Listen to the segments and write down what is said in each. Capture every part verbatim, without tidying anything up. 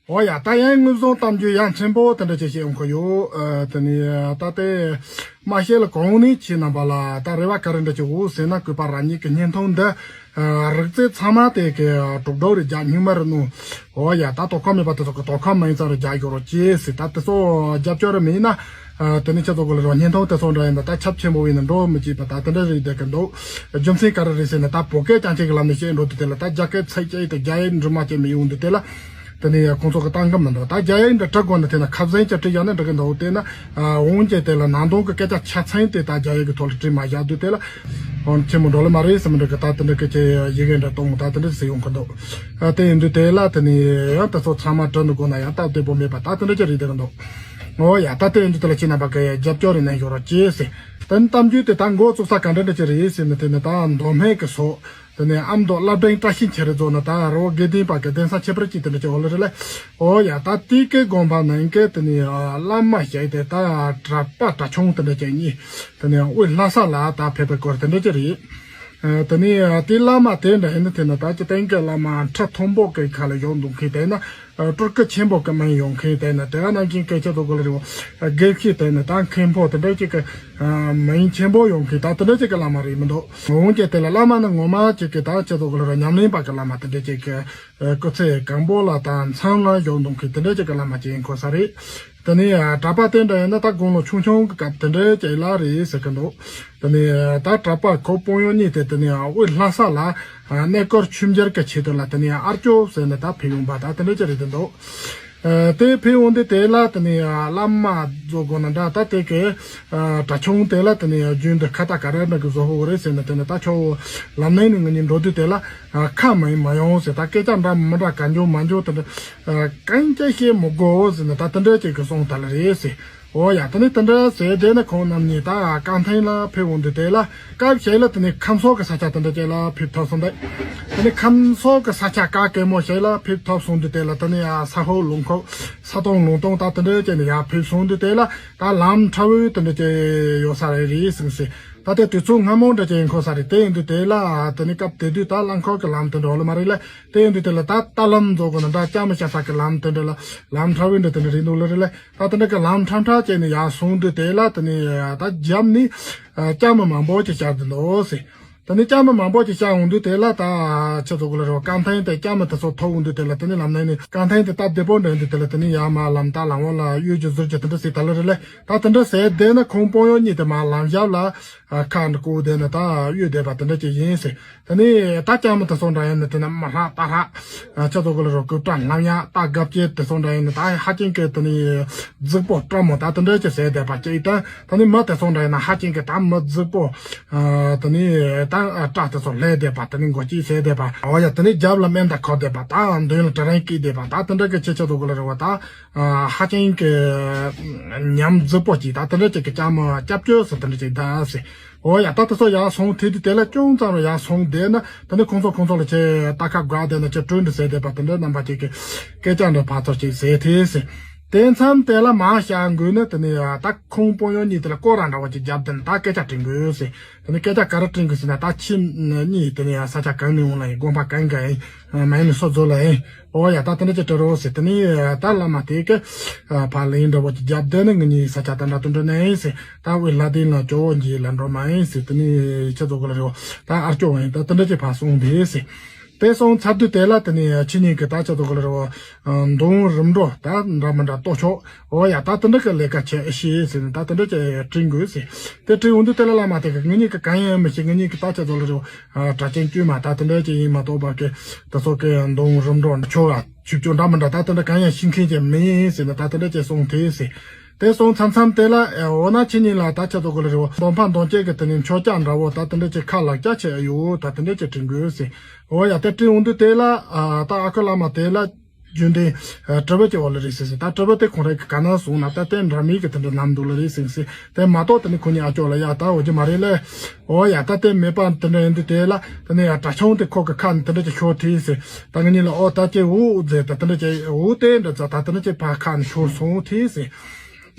ཨོ་ཡ། ད་ཡང་དངོས་བཟུང་གཏམ་རྒྱུད་ཡ་མཆན་པོ་དེ་འདྲ་ཅིག་བཤད་ཡོང་གི་ཡོད། ཨ། དེ་ནས་ད་ལྟའི་མ་བཤད་ལ་གོང་ནས་ཁྱེད་རྣམ་པ་ལ་ད་རེ་བ་ག་རེ་འདྲ་ཅིག་ཡོད་ཟེར་ན། གུས་པ་རང་ཉིད་ཀྱི་བརྙན་ཐུང་འདི་རིག་རྩལ་ཚང་མ་དེ་གི་གྲོགས་སྒྲོག་རེ་རྒྱག་སྙིང་མ་རེ་ནོ། ཨོ་ཡ། ད་དོ་ཁ་མེད་པ་དེ་ཚོ་གི་དོ་ཁ་མིན་ཙང་རེ་རྒྱག་ཡོད་རོགས་གྱིས་ཟེར། ད་དེ་ཚོ་རྒྱབ་སྐྱོར་རེ་མེད་ན། ཨ། དེ་ནས་ཁྱེད་ཚོ་གི་ལ་རོ་བརྙན་ཐུང་དེ་ཚོ་འདྲ་ཡིན་ན་ད་ཁྱབ་ཆེན་པོ་ཡིན་ན་འགྲོ་མི་བྱེད་པ་ད་དེ་འདྲ་རེད་བསྡད་གི་འདུག་རྒྱུ་མཚན་ག་རེ་རེད་ཟེར་ན། ད་བོད་སྐད་རྐྱང་ཅིག་གི་ལམ་ནས་བཤད་འགྲོ་དུས་དེ་ལ་ད་རྒྱ་སྐད་ཚིག་གཅིག་དང་རྒྱ་ཡིག་འབྲི་མ་བྱས་མི་ཡོང་དུས་དེ་ལ། དེ་ནས་ཁོང་ཚོ་གི་བཏང་གི་མི་འདུག་ད་རྒྱ་ཡིག་འདི་འབྲི་དགོས་ན་དེ་ན་ཁ་སང་ཅིག་བྲིས་ཡག་ན་འགྲིག་གི་འདུག་དེ་ན་འོང་ཅིག་དེ་ལ་ནང་དོན་གི་སྐད་ཆ་ཆ་ཚང་དེ་ད་རྒྱ་ཡིག་གི་ཐོག་ལ་བྲིས་མ་བཞག་དུས་དེ་ལ། འོན་ཆེན་མོ་འགྲོ་ལེ་མ་རེད་བསམ་འགྲིག་གི་ད་དེ་འདྲ་གི་ཡི་གེ་འདྲ་གཏོང་ད་དེ་འདྲ་ཟེར་ཡོང་གི་འདུག་ཨ། དེ་ཡིན་དུས་དེ་ལ་དེ་ནས་ཡང་དེ་ཚོ་ཚང་མ་བྲིས་འདུག་དགོས་ན་ཡང་སྟབས་བདེ་པོ་མེད་པ་ད་དེ་འདྲ་ཅིག་རེད་བསྡད་གི་འདུག་ཨོ་ཡ། ད་དེ་ཡིན་དུས་དེ་ལ་ཁྱེད་རྣམ་པ་གི་རྒྱབ་སྐྱོར་རེ་གནང་ཤོག་རོགས་གྱིས་ཟེར། དེ་ནི་གཏམ་རྒྱུད་དེ་ད་འགོ་བཙུགས་ས་ག་འདྲ་འདྲ་ཅིག་རེད་ཟེར་ན། དེ་ནི་ད་མདོ་སྨད་ཀྱི་སོག་དེ་ནས་ཨ་མདོ་བླ་བྲང་བཀྲ་ཤིས་འཁྱིལ་རི་རྫོང་ན་ད་རི་བོ་དགེ་ལྡན་པ་གི་གདན་ས་ཁྱད་པར་ཅན་དེ་འདྲ་ཅིག་ཡོད་ལེ་རེད་ལེ། ཨོ་ཡ། ད་དེ་གི་དགོན་པ་ནང་གི་དེ་ནས་བླ་མ་ཞིག་དེ་ད་གྲྭ་པ་གྲྭ་ཆུང་དེ་འདྲ་ཅིག་གཉིས་དེ་ནས་དབུས་ལྷ་ས་ལ་ད་ཕེབས་པའི་སྐོར་དེ་འདྲ་ཅིག་རེད། དེ་ནས་དེ་བླ་མ་དེ་འདྲ་ཡིན་ན་དེ་ན་ད་སྤྱིར་བཏང་གི་བླ་མ་ཁྲི་མཐོན་པོ་གི་ཁ་ལ་བཞུགས་འདུག་མཁན་དེ་ན། སྤྲུལ་སྐུ་ཆེན་པོ་གི་མིང་ཡོད་མཁན་དེ་ན་དེ་ག་ནང་བཞིན་སྐད་ཆ་དོ་གོ་ལ་རེ་བ། དགེ་བཤེས་དེ་ན་ད་མཁན་པོ་དེ་འདྲ་ཅིག་གི་མིང་ཆེན་པོ་ཡོད་མཁན་ད་དེ་འདྲ་ཅིག་གི་བླ་མ་རེད་མི་འདུག་འོན་ཀྱང་དེ་ལ་བླ་མ་ནི་ངོ་མ་ཅིག་གི་ད་ཆ་དོ་གོ་ལ་རེ་བ་ཉམས་ལེན་པ་གི་བླ་མ་དེ་འདྲ་ཅིག་གི་སྐུ་ཚེ་གང་པོ་ལ་ད་མཚམས་ལ་བཞུགས་འདུག་མཁན་དེ་འདྲ་ཅིག་གི་བླ་མ་ཅིག་ཡིན་དགོས་ས་རེད། དེ་ནས་གྲྭ་པ་དེ་འདྲ་ཡིན་ན་ད་དགུང་ལོ་ཆུང་ཆུང་གི་སྐབས་དེ་འདྲ་ཅིག་ལ་རེད་ཟེར་གི་འདུག་དེ་ནས་ད་གྲྭ་པ་ཁོ་དཔོན་གཡོག་གཉིས་དེ་དེ་ནས་དབུས་ལྷ་ས་ལ་གནས་སྐོར་ཆོས་འབྱོར་གྱི་ཆེད་དུ་ལ་དེ་ནས་ཨ་ཅོ་ཟེར་ནས་ད་ཕེབས་ཡོང་པ་ད་དེ་འདྲ་ཅིག་རེད་དེ་འདུག་དེ་ཕེབས་ཡོང་དུས་དེ་ལ་དེ་ནས་བླ་མ་བཟོ་དགོས་ན་འདྲ་ད་དེ་གི་གྲྭ་ཆུང་དེ་ལ་དེ་ནས་རྒྱུན་དུ་ཁ་ཏ་ག་རེ་འདྲ་གི་བཟོ་ཧོ་རེད་ཟེར་ནས་དེ་ནས་ད་ཁྱོད་ལམ་ནས་ནི་ངེད་གཉིས་འགྲོ་དུས་དེ་ལ། ཁ་མིན་མ་ཡོང་ཟེར། ད་སྐད་ཆ་འདྲ་མི་འདྲ་ག་འཇོག་མ་འཇོག་དེ་འདྲ། གང་ཅི་བཤད་མི་དགོས་ཟེར་ནས་ད་དེ་འདྲ་ཅིག་གི་གསུངས་ད་ལ་རེད་ཟེར། འོ་ཡ། དེ་ནས་དེ་འདྲ་ཟེར་དེ་ནས་ཁོང་རྣམ་གཉིས་ད་ཀ་ཐན་ལ་ཕེབས་འོང་དུས་དེ་ལ་སྐབས་ཤིག་ལ་དེ་ནས་ཁམས་སོག་གི་ས་ཆ་དེ་འདྲ་ཅིག་ལ་ཕེབས་ཐུབ་སོང་དེ། དེ་ནས་ཁམས་སོག་གི་ས་ཆ་ག་གེ་མོ་ཞིག་ལ་ཕེབས་ཐུབ་སོང་དུས་དེ་ལ་དེ་ནས་ཡ་ས་ཧོ་ལུང་ཁོག་ས་སྟོང་ལུང་སྟོང་ད་དེ་འདྲ་ཅིག་ནས་ཡ་ཕེབས་སོང་དུས་དེ་ལ་ད་ལམ་ཁྲ་བོ་དེ་འདྲ་ཅིག་ཡོད་ས་རེད་རེད་ཟེར་ཟེར། ད་ལྟའི་དུས་ཚོད་སྔ་མོ་འདྲ་ཅིག་ཡིན་ཁོ་ས་རེད། དེ་ཡིན་དུས་དེ་ལ་དེ་ནི་སྐབས་དེ་དུས་ད་རླངས་འཁོར་གྱི་ལམ་དེ་འདྲ་ཡོད་ལ་མ་རེད་ལ། དེ་ཡིན་དུས་དེ་ལ་ད་རྟ་ལམ་བཟོ་དགོས་ན་འདྲ་ལྕགས་མི་ཤ་ས་གི་ལམ་དེ་འདྲ་ལ་ལམ་ཁྲ་བོའི་འདྲ་དེ་འདྲ་རེད་འདུག་ལ་རེད་ལ། ད་དེ་འདྲ་གི་ལམ་ཁྲ་ཁྲ་བྱས་ནས་ཡར་སོང་དུས་དེ་ལ་དེ་ནི་ད་རྒྱབ་ནས་ལྕགས་མི་མང་པོ་ཅིག་བཞག་འདུག་ཟེར། དེ་ནི་ལྕགས་མི་མང་པོ་ཅིག་བཞག་འོང་དུས་དེ་ལ་ད་ཆ་ཚོ་གུ་ལ་རེ་བ་ཀ་ཐན་དེ་ལྕགས་མི་དེ་ཚོ་ཐོབ་འོང་དུས་དེ་ལ་དེ་ནི་ལམ་ནས་ནི་ཀ་ཐན་དེ་སྟབས་བདེ་པོ་འདྲ་ཡིན་དུས་དེ་ལ་དེ་ནི་ཡར་མར་ལམ་ད་ལམ་འོག་ལ་གཡུལ་གྱི་ཟུར་གྱི་དེ་འདྲ་ཟེར་ད་ལ་རེད་ལ། ད་དེ་འདྲ་ཟེར་བསྡད་ན་ཁོང་དཔོན་གཡོག་གཉིས་དེ་མར་ལམ་ཞབས་ལ་ཨ་ཁ་འདྲ་བསྐོར་བསྡད་ན་ད་གཡུལ་བསྡད་པ་དེ་འདྲ་ཅིག་ཡིན་ཟེར། དེ་ནས་ད་ལྕགས་མི་དེ་ཚོ་འདྲ་ཡིན་ན་དེ་ནས་མི་ཧྲག་རྟ་ཧྲག་ཨ་ཆ་ཚོ་གུ་ལ་རོ་རྐུབ་བཀྲ་ལྷམ་ཡག་རྟ་སྒ་སྐྱེས་དེ་ཚོ་འདྲ་ཡིན་ན་ད་ཧ་ཅང་གི་དེ་ནས་རྫིག་པོ་སྤྲ་མོ་ད་དེ་འདྲ་ཅིག་ཟེར་བསྡད་པ་ཅིག་དང་། དེ་ནས་མི་དེ་ཚོ་འདྲ་ཡིན་ན་ཧ་ཅང་གི་ད་མི་རྫིག་པོ་ཨ་དེ་ནས་ད་སྐྲ་དེ་ཚོ་ལྷས་བསྡད་པ་དེ་ནས་མགོ་སྐྱིད་ཟེར་བསྡད་པ། འོ་ཡ། དེ་ནས་རྒྱབ་ལ་སྨན་ད་ཁོག་བསྡད་པ། ད་མདུན་ལ་གྲི་རིང་བཀལ་བསྡད་པ། ད་དེ་འདྲ་གི་ཆེ་ཆེ་ཚོ་གུ་ལ་རེ་བ་ད། ཨ་ཧ་ཅང་གི་ཉམས་རྫིག་པོ་ཅིག་ད་དེ་འདྲ་ཅིག་གི་ལྕགས་མི་སྐྱབས་བཅོལ་ཟེར་དེ་འདྲ་ཅིག་ད་ཟེར། འོ་ཡ། ད་དེ་ཚོ་ཡར་སོང་ཐེ་དུས་དེ་ལ་ཅུང་ཙམ་རུ་ཡར་སོང་བསྡད་ན་དེ་ནི་ཁོང་ཚོ་ཁོང་ཚོ་ལ་ཆེ་རྟ་ཁ་སྒུག་བསྡད་ན་ཆེ་གྲོས་འདྲི་ཟེར་བསྡད་པ་དེ་འདྲ་རྣམ་པ་ཅིག་གི་སྐད་ཆ་འདྲ་ཕར་ཚུར་ཅིག་ཟེར་ཐེ་ཟེར། དེ་མཚམས་དེ་ལ་མར་བཞག་དགོས་ན་དེ་ནི་ཡ་ད་ཁོང་དཔོན་གཡོག་གཉིས་དེ་ལ་སྐོར་ར་འདྲ་བོ་ཅིག་བརྒྱབ་བསྡད་ན་ད་སྐད་ཆ་དྲི་དགོས་ཟེར། དེ་ནི་སྐད་ཆ་ག་རེ་དྲི་དགོས་ཟེར་ན་ད་ཁྱེད་གཉིས་དེ་ནི་ཡ་ས་ཆ་གང་ནས་འོང་ལ་ཡིན། དགོན་པ་གང་གི་ཡིན། མ་ཡིན་ན་སུ་ཚོ་ལ་ཡིན། འོ་ཡ། ད་དེ་འདྲ་ཅིག་དྲི་རོགས་ཟེར། དེ་ནས་ད་བླ་མ་དེ་གི་ཕར་ལན་འདྲ་བོ་ཅིག་བརྒྱབ་བསྡད་ན་ངེད་གཉིས་ས་ཆ་དེ་འདྲ་དུ་འགྲོ་ནས་ཟེར། ད་དབུས་ལྷ་ལྡན་ལ་ཇོ་བོ་འཇིགས་ལ་འགྲོ་མ་ཡིན་ཟེར། དེ་ནས་ཁྱེད་ཚོ་གུ་ལ་རེ་བ་ད་ཨར་ཅོ་བ་ཡིན། ད་དེ་འདྲ་ཅིག་ཕར་སོང་བསྡད་ཟེར། དེ་སོང་ཚར་དུས་དེ་ལ་དེ་ནས་ཁྱེད་གཉིས་ཀྱི་ད་ཁྱེད་ཚོ་གུ་ལ་རེ་བ་མདུང་རིམ་གྲོ་ད་འདྲ་མི་འདྲ་གཏོར་ཆོག་འོ་ཡ། ད་དེ་འདྲ་གི་ལས་ཀ་བྱེད་ཤེས་ཟེར་ནས་ད་དེ་འདྲ་ཅིག་དྲི་དགོས་ཟེར། དེ་དྲི་འོང་དུས་དེ་ལ་བླ་མ་དེ་གི་ངེད་གཉིས་ཀྱི་གང་ཡང་མི་ཤེས། ངེད་གཉིས་ཀྱི་ད་ཁྱེད་ཚོ་ལ་རེ་བ་གྲྭ་ཆེན་དཀྱུས་མ་ད་དེ་འདྲ་ཅིག་ཡིན་མ་གཏོགས་པ་གི་དེ་ཚོ་གི་མདུང་རིམ་གྲོ་ཆོ་ག་ཆིབས་བསྒྱུར་འདྲ་མི་འདྲ་ད་དེ་འདྲ་གང་ཡང་ཤེས་མཁན་ཅིག་མིན་ཟེར་ནས་ད་དེ་འདྲ་ཅིག་གསུངས་ཐལ་ཟེར། དེ་སོང་མཚམས་མཚམས་དེ་ལ་འོ་ན་ཁྱེད་གཉིས་ལ་ད་ཁྱེད་ཚོ་གུ་ལ་རེ་བ་མདོ་ཕ་མདོ་སྐྱེས་ཀྱི་དེ་ནས་མཆོད་ཆས་འདྲ་བོ་ད་དེ་འདྲ་ཅིག་ཁ་ལག་ཆ་ཆེ་ཡོད་ད་དེ་འདྲ་ཅིག་དྲི་དགོས་ཟེར། འོ་ཡ། དེ་དྲི་འོང་དུས་དེ་ལ་ད་ཨ་ཁུ་བླ་མ་དེ་ལ་རྒྱུན་ལྡན་དྲི་བ་ཅིག་ཡོད་ལ་རེད་ཟེར་ཟེར། ད་དྲི་བ་དེ་ཁོང་རང་གི་ག་ན་སོང་ན་ད་དེ་འདྲ་མིན་གི་དེ་འདྲ་ནམ་འདུག་ལ་རེད་ཟེར་ཟེར། དེ་མ་གཏོགས་དེ་ནི་ཁོ་གཉིས་ཨ་ཅོག་ལ་ཡ་ད་འོ་ཅི་མ་རེད་ལེ། འོ་ཡ། ད་དེ་མེད་པ་དེ་འདྲ་ཡིན་དུས་དེ་ལ་དེ་ནས་ཡ་གྲྭ་ཆུང་དེ་ཁོ་གི་ཁ་ནས་དེ་འདྲ་ཅིག་ཤོར་ཐལ་ཟེར། ད་ངེད་གཉིས་ལ་འོ་ད་ཅིག་འུ་ཟེར་ད་དེ་འདྲ་ཅིག་འུ་དེ་འདྲ་ཙ་ད་དེ་འདྲ་ཅིག་ཕར་ཁ་ནས་ཤོར་སོང་ཐལ་ཟེར།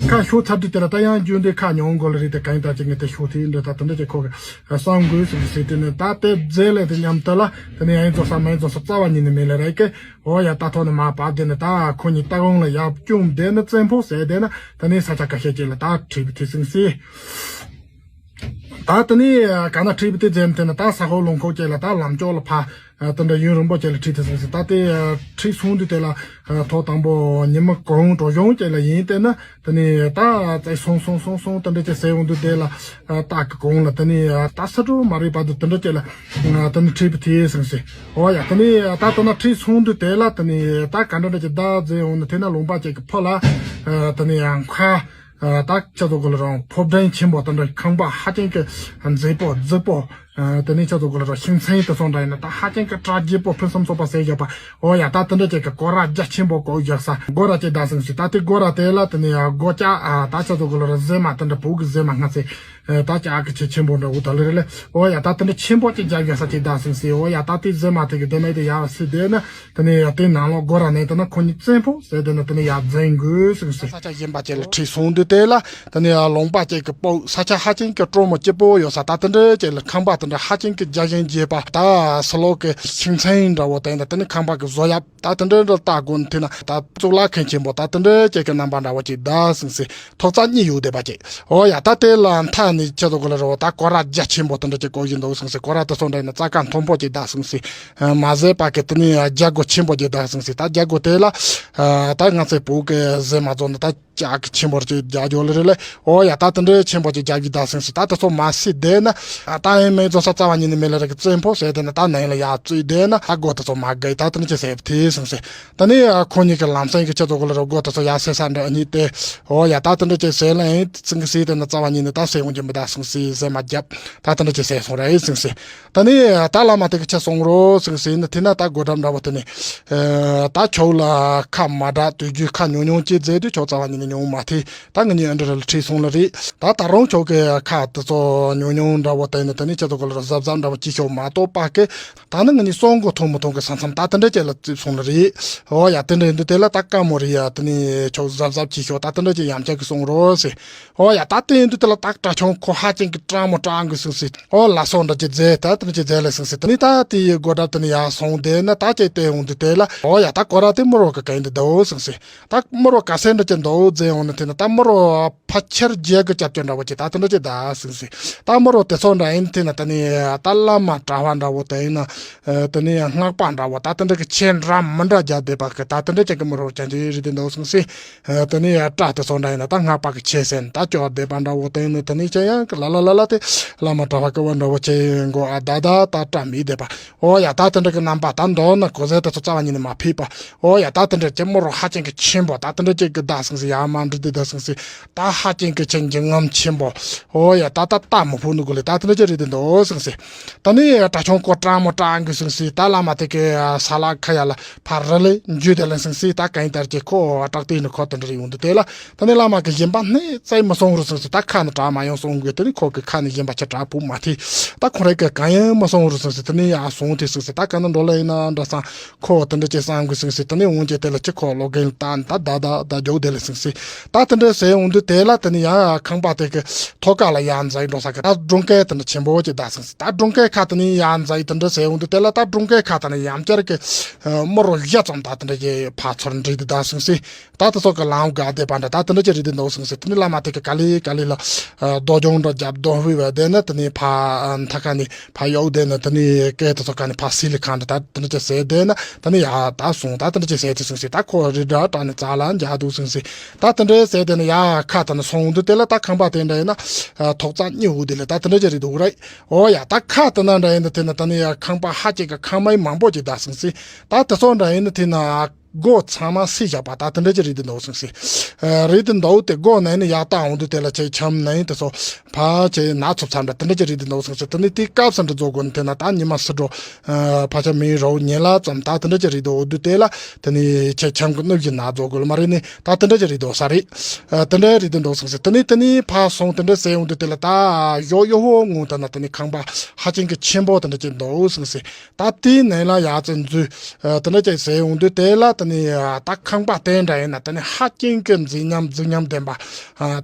ཁ་ཤོ་ཚར་དུས་དེ་ལ་ད་ཡང་རྒྱུན་དུ་ཁ་ཉོ་འགོ་ལ་རེད། དེ་གང་ཡིན་ད་ཅིག་ངས་དེ་ཤོ་དེ་འདྲ་ད་དེ་འདྲ་ཅིག་ཁོ་གི་གསང་དགོས་ཟེར་གི་ཟེར་དེ་ནས་ད་དེ་རྫས་ལས་དེ་མཉམ་དུ་ལ་དེ་ནས་ཡང་རྫོགས་ས་མ་ཡང་རྫོགས་ས་རྩ་བ་ཉིད་ནས་མེད་ལ་རེད་ཀི། འོ་ཡ་ད་ཐོག་ནས་མ་བབས་དེ་ནས་ད་ཁོ་གཉིས་ལྟ་གོང་ལ་ཡར་བཅུམ་དེ་ནས་བཙན་ཕོ་ཟེར་དེ་ན་དེ་ནས་ས་ཆ་ཁ་ཤས་ཅིག་ལ་ད་ཁྲིད་པའི་དུས་ཟིན་སྲིད། ད་དེ་ནས་ག་ན་ཁྲིད་པའི་དུས་ཙམ་དེ་ན་ད་ས་འོག་ལུང་ཁོག་ཅིག་ལ་ད་ལམ་ཅོག་ལ་ཕ། ཨ་དེ་འདྲ་ཡུན་རིང་པོ་ཅིག་ལ་ཁྲིད་དེ་སོང་ཟིན། ད་དེ་ཨ་ཁྲིད་སོང་དུས་དེ་ལ་ཨ་ཐོག་དང་པོ་ཉི་མ་གང་གྲོ་གཞུང་ཅིག་ལ་ཡིན་དེ་ན་དེ་ནས་ད་ཙེ་སོང་སོང་སོང་སོང་དེ་འདྲ་ཅིག་ཟེར་འོང་དུས་དེ་ལ་ཨ་སྟག་གི་གོང་ལ་དེ་ནས་ཨ་ད་ས་འགྲོ་མ་རེད་པ་དུ་དེ་འདྲ་ཅིག་ལ་ཨ་དེ་ནས་ཁྲིད་པའི་དེ་སོང་ཟིན། འོ་ཡ་དེ་ནས་ཨ་ད་དེ་ན་ཁྲིད་སོང་དུས་དེ་ལ་དེ་ནས་ད་ག་འདྲ་འདྲ་ཅིག་ད་ཟེར་འོང་ན་དེ་ན་ལུང་པ་ཅིག་གི་ཕོ་ལ་ཨ་དེ་ནས་ཨ་མཁའ། ད་ཁྱེད་ཚོ་གོ་ལ་རང་ཕོ་བྲང་ཆེན་པོ་དེ་འདྲ་ཁང་པ་ཧ་ཅང་གི་མཛེས་པོ་རྫིག་པོ། དེ་ནས་ཁྱེད་ཚོ་གོ་ལ་རང་ཤིང་ཚན་དེ་ཚོ་འདྲ་ཡིན་ན་ད་ཧ་ཅང་གི་གྲ་རྒྱས་པོ་ཕུན་སུམ་ཚོགས་པ་ཟེར་བཞག་པ། འོ་ཡ་ད་དེ་འདྲ་ཅིག་གི་སྒོ་ར་རྒྱ་ཆེན་པོ་བཀོག་བཞག་ས་སྒོ་ར་ཅིག་བདའ་སོང་ཟིན། ད་དེ་སྒོ་ར་དེ་ལ་དེ་ནས་སྒོ་ལྕགས་ད་ཁྱེད་ཚོ་གོ་ལ་རང་གཟེ་མ་དེ་འདྲ་བོད་ཀྱི་གཟེ་མ་སྔ་ཚེ་ད་ལྕགས་ཀྱི་ཆེ་ཆེན་པོ་འདྲ་བོ་ད་ལེ་རེ་ལེ། འོ་ཡ་ད་དེ་འདྲ་ཆེན་པོ་ཅིག་རྒྱབ་བཞག་ས་ཅིག་བདའ་སོང་ཟིན། འོ་ཡ་ད་དེ་གཟེ་མ་དེ་གི་དེ་ནས་དེ་ཡ་སི་དེ་ན། དེ་ནས་ཡང་དེ་ནང་ལོགས་སྒོ་ར་ནས་དེ་ན་ཁོ་གཉིས་བཙན་ཕོ་ཟེར་དེ་ན་དེ་ནས་ཡར་འཛིན་དགོས་ཟེར་ཟེར། ས་ཆ་གཞན་པ་ཅིག་ལ་ཁྲིད་སོང་དུས་དེ་ལ་དེ་ནས་ཡང་ལུང་པ་ཅིག་གི་སྤོ་ས་ཆ་ཧ་ཅང་གི་སྤྲོ་མོ་སྐྱིད་པོ་ཡོད་ས་ད་དེ་འདྲ་ཅིག་ལ་ཁང་པ་དེ་འདྲ་ཧ་ཅང་གི་རྒྱ་ཞིང་རྒྱས་པ་ད་སི་ལོ་གི་ཤིང་ཚན་འདྲ་བོ་དེ་འདྲ་དེ་ནས་ཁང་པ་གི་བཟོ་ཡབ་ད་དེ་འདྲ་འདྲ་ལྟ་དགོས་ན་དེ་ན་ད་གཙུག་ལག་ཁང་ཆེན་པོ་ད་དེ་འདྲ་ཅིག་གི་རྣམ་པ་འདྲ་བོ་ཅིག་ད་ཟེར་ཟེར། ཐོག་རྩ་གཉིས་ཡོད་བསྡད་པ་ཅིག་འོ་ཡ་ད་དེ་ལ་མཐའ་ནས་ཁྱེད་ཚོ་གོ་ལ་རོ་ད་སྐོར་ར་རྒྱ་ཆེན་པོ་དེ་འདྲ་ཅིག་བཀོག་བཞིན་འདུག་ཟེར་ཟེར། སྐོར་ར་དེ་ཚོ་འདྲ་ཡིན་ན་རྩྭ་ཁ་མཐོན་པོ་ཅིག་བདའ་ཟེར་ཟེར། མ་ཟད་པ་གི་དེ་ནས་རྒྱ་སྒོ་ཆེན་པོ་ཅིག་བདའ་ཟེར་ཟེར། ད་རྒྱ་སྒོ་དེ་ལ་ད་ང་ཚོའི་བོད་ཀྱི་གཟེ་མ་བཟོ་ན་ད་ལྕགས་ཀྱི་ཆེན་པོ་ཅིག་རྒྱག་རྒྱུ་ལེ་རེ་ལེ། འོ་ཡ་ད་དེ་འདྲའི་ཆེན་པོ་ཅིག་རྒྱག་རྒྱུ་བདའ་ཟེར་ཟེར། ད་དེ་ཚོ་མ་སྲིད་བསྡད་ན་ད་ཡིན་མིན་བཟོ་ས་རྩ་བ་ཉིད་ནས་མེད་ལེ་རེ་གི་བཙན་ཕོ་ཟེར་དེ་ན་ད་ནང་ལ་ཡར་བཙུད་བསྡད་ན་ད་སྒོ་དེ་ཚོ་མ་བརྒལ་ད་དེ་འདྲ་ཅིག་ཟེར་དེ་ཟེར་ཟེར། ད་ནི་ཁོ་གཉིས་ཀྱི་ལམ་སེང་གི་ཁྱེད་ཚོ་གོ་ལ་རོ་སྒོ་དེ་ཚོ་ཡར་སེ་ས་འདྲ་གཉིས་ཏེ། འོ་ཡ་ད་དེ་འདྲ་ཅིག་ཟེར་ལ་ཡིན་ཚིང་གི་སྲིད་དེ་ན་རྩ་བ་ཉིད་ནས་ད་སེ་འོང་རྒྱུ་མི་ད་སོང་སྲིད་ཟེར་མ་རྒྱབ། ད་དེ་འདྲ་ཅིག་ཟེར་སོང་ར་ཡིན་ཚིང་སྲིད། ད་ནི་ད་བླ་མ་དེ་གི་ཆ་སོང་རོ་ཚིང་སྲིད་ནི་དེ་ན་ད་སྒོ་འགྲམ་འདྲ་བོ་དེ་ནི། ད་ཁྱོད་ལ་ཁ་མ་གྲག་དུས་རྒྱུན་ཁ་ཉུང་ཉུང་ཅིག་མཛད་དུས་ཁྱོད་རྩ་བ་ཉིད་ནས་ཉུང་མ་ཐེ། ད་ངི་ཉིད་ཨ་འདྲ་ར་ལ་ཁྲིད་སོང་ལ་རེད། ད་ད་རུང་ཁྱོད་ཀྱི་ཁ་དེ་ཚོ་ཉུང་ཉུང་འདྲ་བོ་དེ་ནི་དེ་ནི་ཁྱེད་ཚོ་གོ་ལ་ར་གཟབ་གཟབ་འདྲ་བོ་ཅིག་ཤོག་མ་གཏོགས་པ་གི། ད་ནི་ངི་ནི་སོང་གོ་ཐུང་མི་ཐུང་གི་ས་མཚམས་ད་དེ་འདྲ་ཅིག་ལ་བཙུད་སོང་ལ་རེད། འོ་ཡ་དེ་འདྲ་ཡིན་དུས་དེ་ལ་ད་དཀའ་མོ་རེད་ཡ། དེ་ནི་ཁྱོད་གཟབ་གཟབ་ཅིག་ཤོག་ད་དེ་འདྲ་ཅིག་ཡང་བསྐྱར་གི་སོང་རོགས་ཟེར། འོ་ཡ་ད་དེ་ཡིན་དུས་དེ་ལ་ད་གྲྭ་ཆུང་ཁོ་ཧ་ཅང་གི་སྤྲང་མོ་སྤྲང་གི་སོང་ཟེར། འོ་ལ་སོང་འདྲ་ཅིག་མཛད་ད་དེ་འདྲ་ཅིག་མཛད་ལ་སོང་ཟེར། དེ་ནི་ད་དེ་ཡི་སྒོ་འགྲམ་དེ་ནི་ཡར་སོང་དེ་ན་ད་ཅིག་དེ་འོང་དུས་དེ་ལ་འོ་ཡ་ད་ཁོ་ར་དེ་མོ་རོ་གི་ག་ཡིན་དུ་འདུག་སོང་ཟེར། ད་མོ་རོ་ག་སེ་འདྲ་ཅིག་འདུག་མཛད་འོང་ན་དེ་ན་ད་མོ་རོ། ཕ་ཁྱེར་རྒྱལ་གི་སྐྱབས་བཅོལ་འདྲ་བོ་ཅིག་ད་དེ་འདྲ་ཅིག་ད་སིང་སིང་། ད་མོ་རོ་དེ་ཚོ་འདྲ་ཡིན་དེ་ན་ད་ནི་ད་བླ་མ་གྲྭ་བ་འདྲ་བོ་དེ་ཡིན་ན། དེ་ནི་སྔགས་པ་འདྲ་བོ་ད་དེ་འདྲ་གི་ཆེ་འདྲ་མི་འདྲ་རྒྱ་བསྡད་པ་གི་ད་དེ་འདྲ་ཅིག་གི་མོ་རོ་ཅན་ཅིག་རེད་དེ་འདུག་སིང་སིང་། དེ་ནི་སྐྲ་དེ་ཚོ་འདྲ་ཡིན་ན་ད་སྔགས་པ་གི་ཆེ་སེན་ད་སྐྱོ་བསྡད་པ་འདྲ་བོ་དེ་ཡིན་ན་དེ་ནི་ཅི་ཡང་གི་ལ་ལ་ལ་ལ་དེ་བླ་མ་གྲྭ་བ་ཀི་བ་འདྲ་བོ་ཅིག་མགོ་ཨ་ད་ད་ད་སྐྲ་མི་བསྡད་པ། ཨོ་ཡ་ད་དེ་འདྲ་གི་རྣམ་པ་ད་མདོར་ན་གོ་ཟེ་དེ་ཚོ་རྩ་བ་ཉིད་ནས་མ་ཕེབས་པ། ཨོ་ཡ་ད་དེ་འདྲ་ཅིག་མོ་རོ་ཧ་ཅང་གི་ཆེན་པོ་ད་དེ་འདྲ་ཅིག་གི་ད་སིང་སིང་ཡ་མ་འདྲི་དེ་ད་སིང་སིང་། ད་ཧ་ཅང་གི་ཆེན་གྱི་ངམ་ཆེན་པོ། ཨོ་ཡ་ད་ད་ད་མི་ཕུ་ནུ་གུ་ལེ་ད་དེ་འདྲ་ཅིག་རེད་དེ་འདུག་སིང་སིང་། ད་ནི་གྲྭ་ཆུང་ཀོ་ཀྲང་མོ་ཀྲང་གི་སིང་སིང་ད་བླ་མ་དེ་གི་ས་ལ་ཁ་ཡ་ལ་ཕ་རི་ལེ་འཇུ་དེ་ལེ་སིང་སིང་ད་གང་ཡིན་ད་ཅིག་ཁོ་ཨ་ཀྲག་དེ་ནི་ཁོ་དེ་འདྲ་ཡོང་དུ་དེ་ལ། ད་ནི་བླ་མ་གི་བཞིན་པ་ནི་བཙལ་མི་སོང་རུ་སོང་ཟེར། ད་ཁ་ནི་གྲག་མ་ཡོང་སོང་གི་དེ་ནི་ཁོ་གི་ཁ་ནི་བཞིན་པ་ཆ་གྲག་པོ་མ་ཐི། ད་ཁོ་རེ་གི་གང་ཡང་མི་སོང་རུ་སོང་ཟེར། དེ་ནི་ཡ་སོང་དེ་སོང་ཟེར། ད་ག་ནི་འགྲོ་ལ་ཡིན་ན་འདྲ་སང་ཁོ་དེ་འདྲ་ཅེ་སང་གི་སོང་ཟེར། དེ་ནི་འོང་ཅེ་དེ་ལ་ཅི་ཁོ་ལོ་གན་ལྟ་ད་ད་ད་ད་རྒྱོག་དེ་ལ་སོང་ཟེར། ད་དེ་འདྲ་ཟེར་འོང་དུས་དེ་ལ་དེ་ནི་ཡ་ཁང་པ་དེ་གི་ཐོ་ཀ་ལ་ཡ་འཛའི་འགྲོ་ས་གི་ད་སྒྲུང་སྐད་དེ་འདྲ་ཆེན་པོ་ཅེ་ད་སོང་ཟེར། ད་སྒྲུང་སྐད་ཁ་དེ་ནི་ཡ་འཛའི་དེ་འདྲ་ཟེར་འོང་དུས་དེ་ལ་ད་སྒྲུང་སྐད་ཁ་དེ་ནི་ཡ་བསྐྱར་གི་མོ་རོ་བཞི་ཙམ་ད་དེ་འདྲ་ཅེ་ཕ་ཚོར་འདྲི་དེ་ད་སོང་ཟེར། ད་དེ་ཚོ་གི་ལམ་ག་བསྡད་པ་འདྲ་ད་དེ་འདྲ་ཅིག་རེད་དེ་འདུག་སོང་ཟེར། དེ་ནི་བླ་མ་དེ་གི་ག་ལེ་ག་ལེ་ལ་རྡོ་རྒྱང་འདྲ་རྒྱབ་རྡོ་ཧུས་བ་བསྡད་ན་དེ་ནི་ཕ་མཐའ་ཁ་ནས་ཕ་གཡོག་བསྡད་ན་དེ་ནི་སྐད་དེ་ཚོ་ག་ནས་ཕ་སི་ལི་ཁང་འདྲ་ད་དེ་འདྲ་ཅིག་ཟེར་བསྡད་ན་དེ་ནི་ཡ་ད་སོང་ད་དེ་འདྲ་ཅིག་ཟེར་དེ་སོང་ཟེར། ད་ཁོ་རི་འདྲ་དྲ་ནས་རྩ་ལ་འཇའ་འདུག་སོང་ཟེར། ད་དེ་འདྲ་ཟེར་དེ་ནི་ཡ་ཁ་དེ་ནི་སོང་འདུག་དེ་ལ་ད་ཁང་པ་དེ་འདྲ་ཡིན་ན་ཐོག་རྩ་གཉིས་འུ་དེ་ལ་ད་དེ་འདྲ་ཅིག་རེད་འདུག་རེད། འོ་ཡ་ད་ཁ་དེ་ན་འདྲ་ཡིན་ན་དེ་ན་དེ་ནི་ཡ་ཁང་པ་ཧ་ཅིག་གི་ཁང་མའི་མང་པོ་ཅིག་ད་སོང་ཟེར། ད་དེ་ཚོ་འདྲ་ཡིན་ན་དེ་ན། སྒོ་ཚང་མ་སེལ་བཞག་པ་ད་དེ་འདྲ་ཅིག་རེད་དེ་འདུག་སོང་ཟེར། རེད་དེ་འདུག་དེ་སྒོ་ནས་ནི་ཡག་ཏག་འོང་དུས་དེ་ལ་ཆེ་འཆམ་ནས་དེ་ཚོ་ཕ་ཆེ་ན་ཚོ་ཚང་འདྲ་དེ་འདྲ་ཅིག་རེད་དེ་འདུག་སོང་ཟེར། དེ་ནི་དེ་སྐབས་སུ་འདྲ་རྫོགས་དགོས་ནི་དེ་ན་ད་ཉི་མ་སུ་འགྲོ། ཕ་ཆ་མིན་རོ་ཉེ་ལ་ཙམ་ད་དེ་འདྲ་ཅིག་རེད་དེ་འོ་དུས་དེ་ལ་དེ་ནི་ཆེ་འཆམ་གི་གནོད་ཀྱི་ན་རྫོགས་དགོས་ལ་མ་རེད་ནི་ད་དེ་འདྲ་ཅིག་རེད་དེ་འདུག་ས་རེད། དེ་འདྲ་རེད་དེ་འདུག་སོང་ཟེར། དེ་ནི་དེ་ནི་ཕ་སོང་དེ་འདྲ་ཟེར་འོང་དུས་དེ་ལ་ད་ཡོ་ཡོ་ཧོ་ངུ་ད་ན་དེ་ནི་ཁང་པ་ཧ་ཅང་གི་ཆེན་པོ་དེ་འདྲ་ཅིག་འདུག་སོང་ཟེར། ད་དེའི་ནང་ལ་ཡ་ཙན་འཛུལ། དེ་འདྲ་ཅིག་ཟེར་འོང་དུས་དེ་ལ་ དེ་ནས་ད་ཁང་པ་དེ་འདྲ་ཡིན་ན་དེ་ནས་ཧ་ཅང་གི་མཛེས་ཉམས་མཛེས་ཉམས་ལྡན་པ།